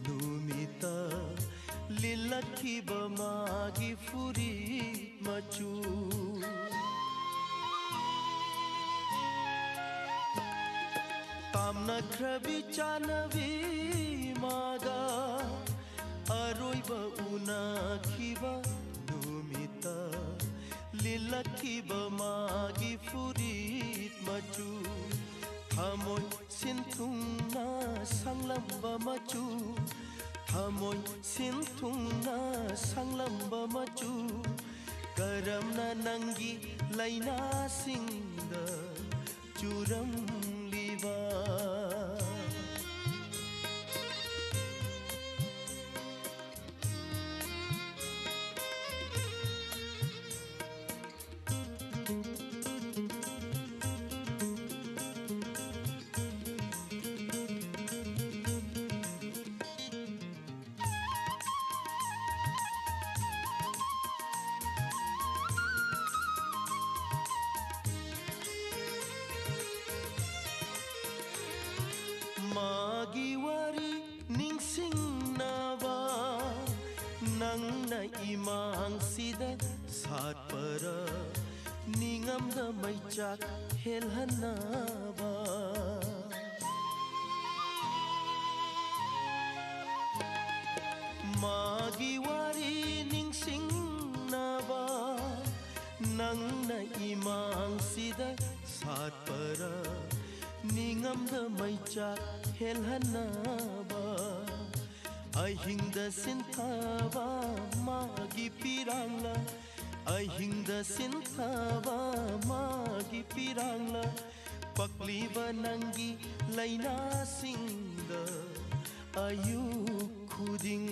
ꯅꯨꯃꯤꯠꯇ ꯂꯤꯠꯂꯛꯈꯤꯕ ꯃꯥꯒꯤ ꯐꯨꯔꯤꯠ ꯃꯆꯨ꯫ ꯅꯛꯈ꯭ꯔꯕꯤ ꯆꯥꯟꯅꯕꯤ ꯃꯥꯒ ꯑꯔꯣꯏꯕ ꯎꯅꯈꯤꯕ ꯅꯨꯃꯤꯠꯇ ꯂꯤꯠꯂꯛꯈꯤꯕ ꯃꯥꯒꯤ ꯐꯨꯔꯤꯠ ꯃꯆꯨ, ꯊꯃꯣꯏ ꯁꯤꯟꯊꯨꯡꯅ ꯁꯪꯂꯝꯕ ꯃꯆꯨ, ꯊꯃꯣꯏ ꯁꯤꯟꯊꯨꯡꯅ ꯁꯪꯂꯝꯕ ꯃꯆꯨ, ꯀꯔꯝꯅ ꯅꯪꯒꯤ ꯂꯩꯅꯥꯁꯤꯡꯗ ꯆꯨꯔꯝꯂꯤꯕ? ꯃꯥꯒꯤ ꯋꯥꯔꯤ ꯅꯤꯡꯁꯤꯡꯅꯕ ꯅꯪꯅ ꯏꯃꯥꯡꯁꯤꯗ ꯁꯥꯠꯄꯔ, ꯅꯤꯡꯉꯝꯗ ꯃꯩꯆꯥꯛ ꯍꯦꯜꯍꯟꯅꯕ? ꯃꯥꯒꯤ ꯋꯥꯔꯤ ꯅꯤꯡꯁꯤꯡꯅꯕ ꯅꯪꯅ ꯏꯃꯥꯡꯁꯤꯗ ꯁꯥꯠꯄꯔ, ꯅꯤꯡꯉꯝꯗ ꯃꯩꯆꯥꯛ ꯍꯦꯜꯍꯟꯅꯕ? ꯑꯍꯤꯡꯗ ꯁꯤꯟꯊꯕ ꯃꯥꯒꯤ ꯄꯤꯔꯥꯡꯂ, ꯑꯍꯤꯡꯗ ꯁꯤꯟꯊꯕ ꯃꯥꯒꯤ ꯄꯤꯔꯥꯡꯂ, ꯄꯛꯂꯤꯕ ꯅꯪꯒꯤ ꯂꯩꯅꯥꯁꯤꯡꯗ ꯑꯌꯨꯛ ꯈꯨꯗꯤꯡ꯫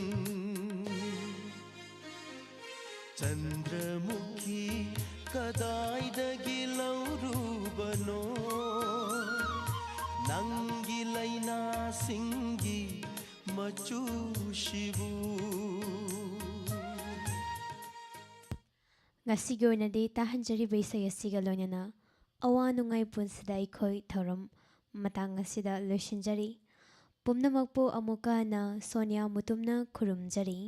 ꯆꯟꯗ꯭ꯔꯃꯨꯈꯤ ꯀꯗꯥꯏꯗꯒꯤ ꯂꯧꯔꯨꯕꯅꯣ ꯅꯪꯒꯤ ꯂꯩꯅꯥꯁꯤꯡꯒꯤ ꯃꯆꯨꯁꯤꯕꯨ? ꯉꯁꯤꯒꯤ ꯑꯣꯏꯅꯗꯤ ꯇꯥꯍꯟꯖꯔꯤꯕ ꯏꯁꯩ ꯑꯁꯤꯒ ꯂꯣꯏꯅꯅ ꯑꯋꯥ ꯅꯨꯡꯉꯥꯏ ꯄꯨꯟꯁꯤꯗ ꯑꯩꯈꯣꯏ ꯊꯧꯔꯝ ꯃꯇꯥꯡ ꯑꯁꯤꯗ ꯂꯣꯏꯁꯤꯟꯖꯔꯤ꯫ ꯄꯨꯝꯅꯃꯛꯄꯨ ꯑꯃꯨꯛꯀ ꯍꯟꯅ ꯁꯣꯅꯤꯌꯥ ꯃꯨꯇꯨꯝꯅ ꯈꯨꯔꯨꯝꯖꯔꯤ꯫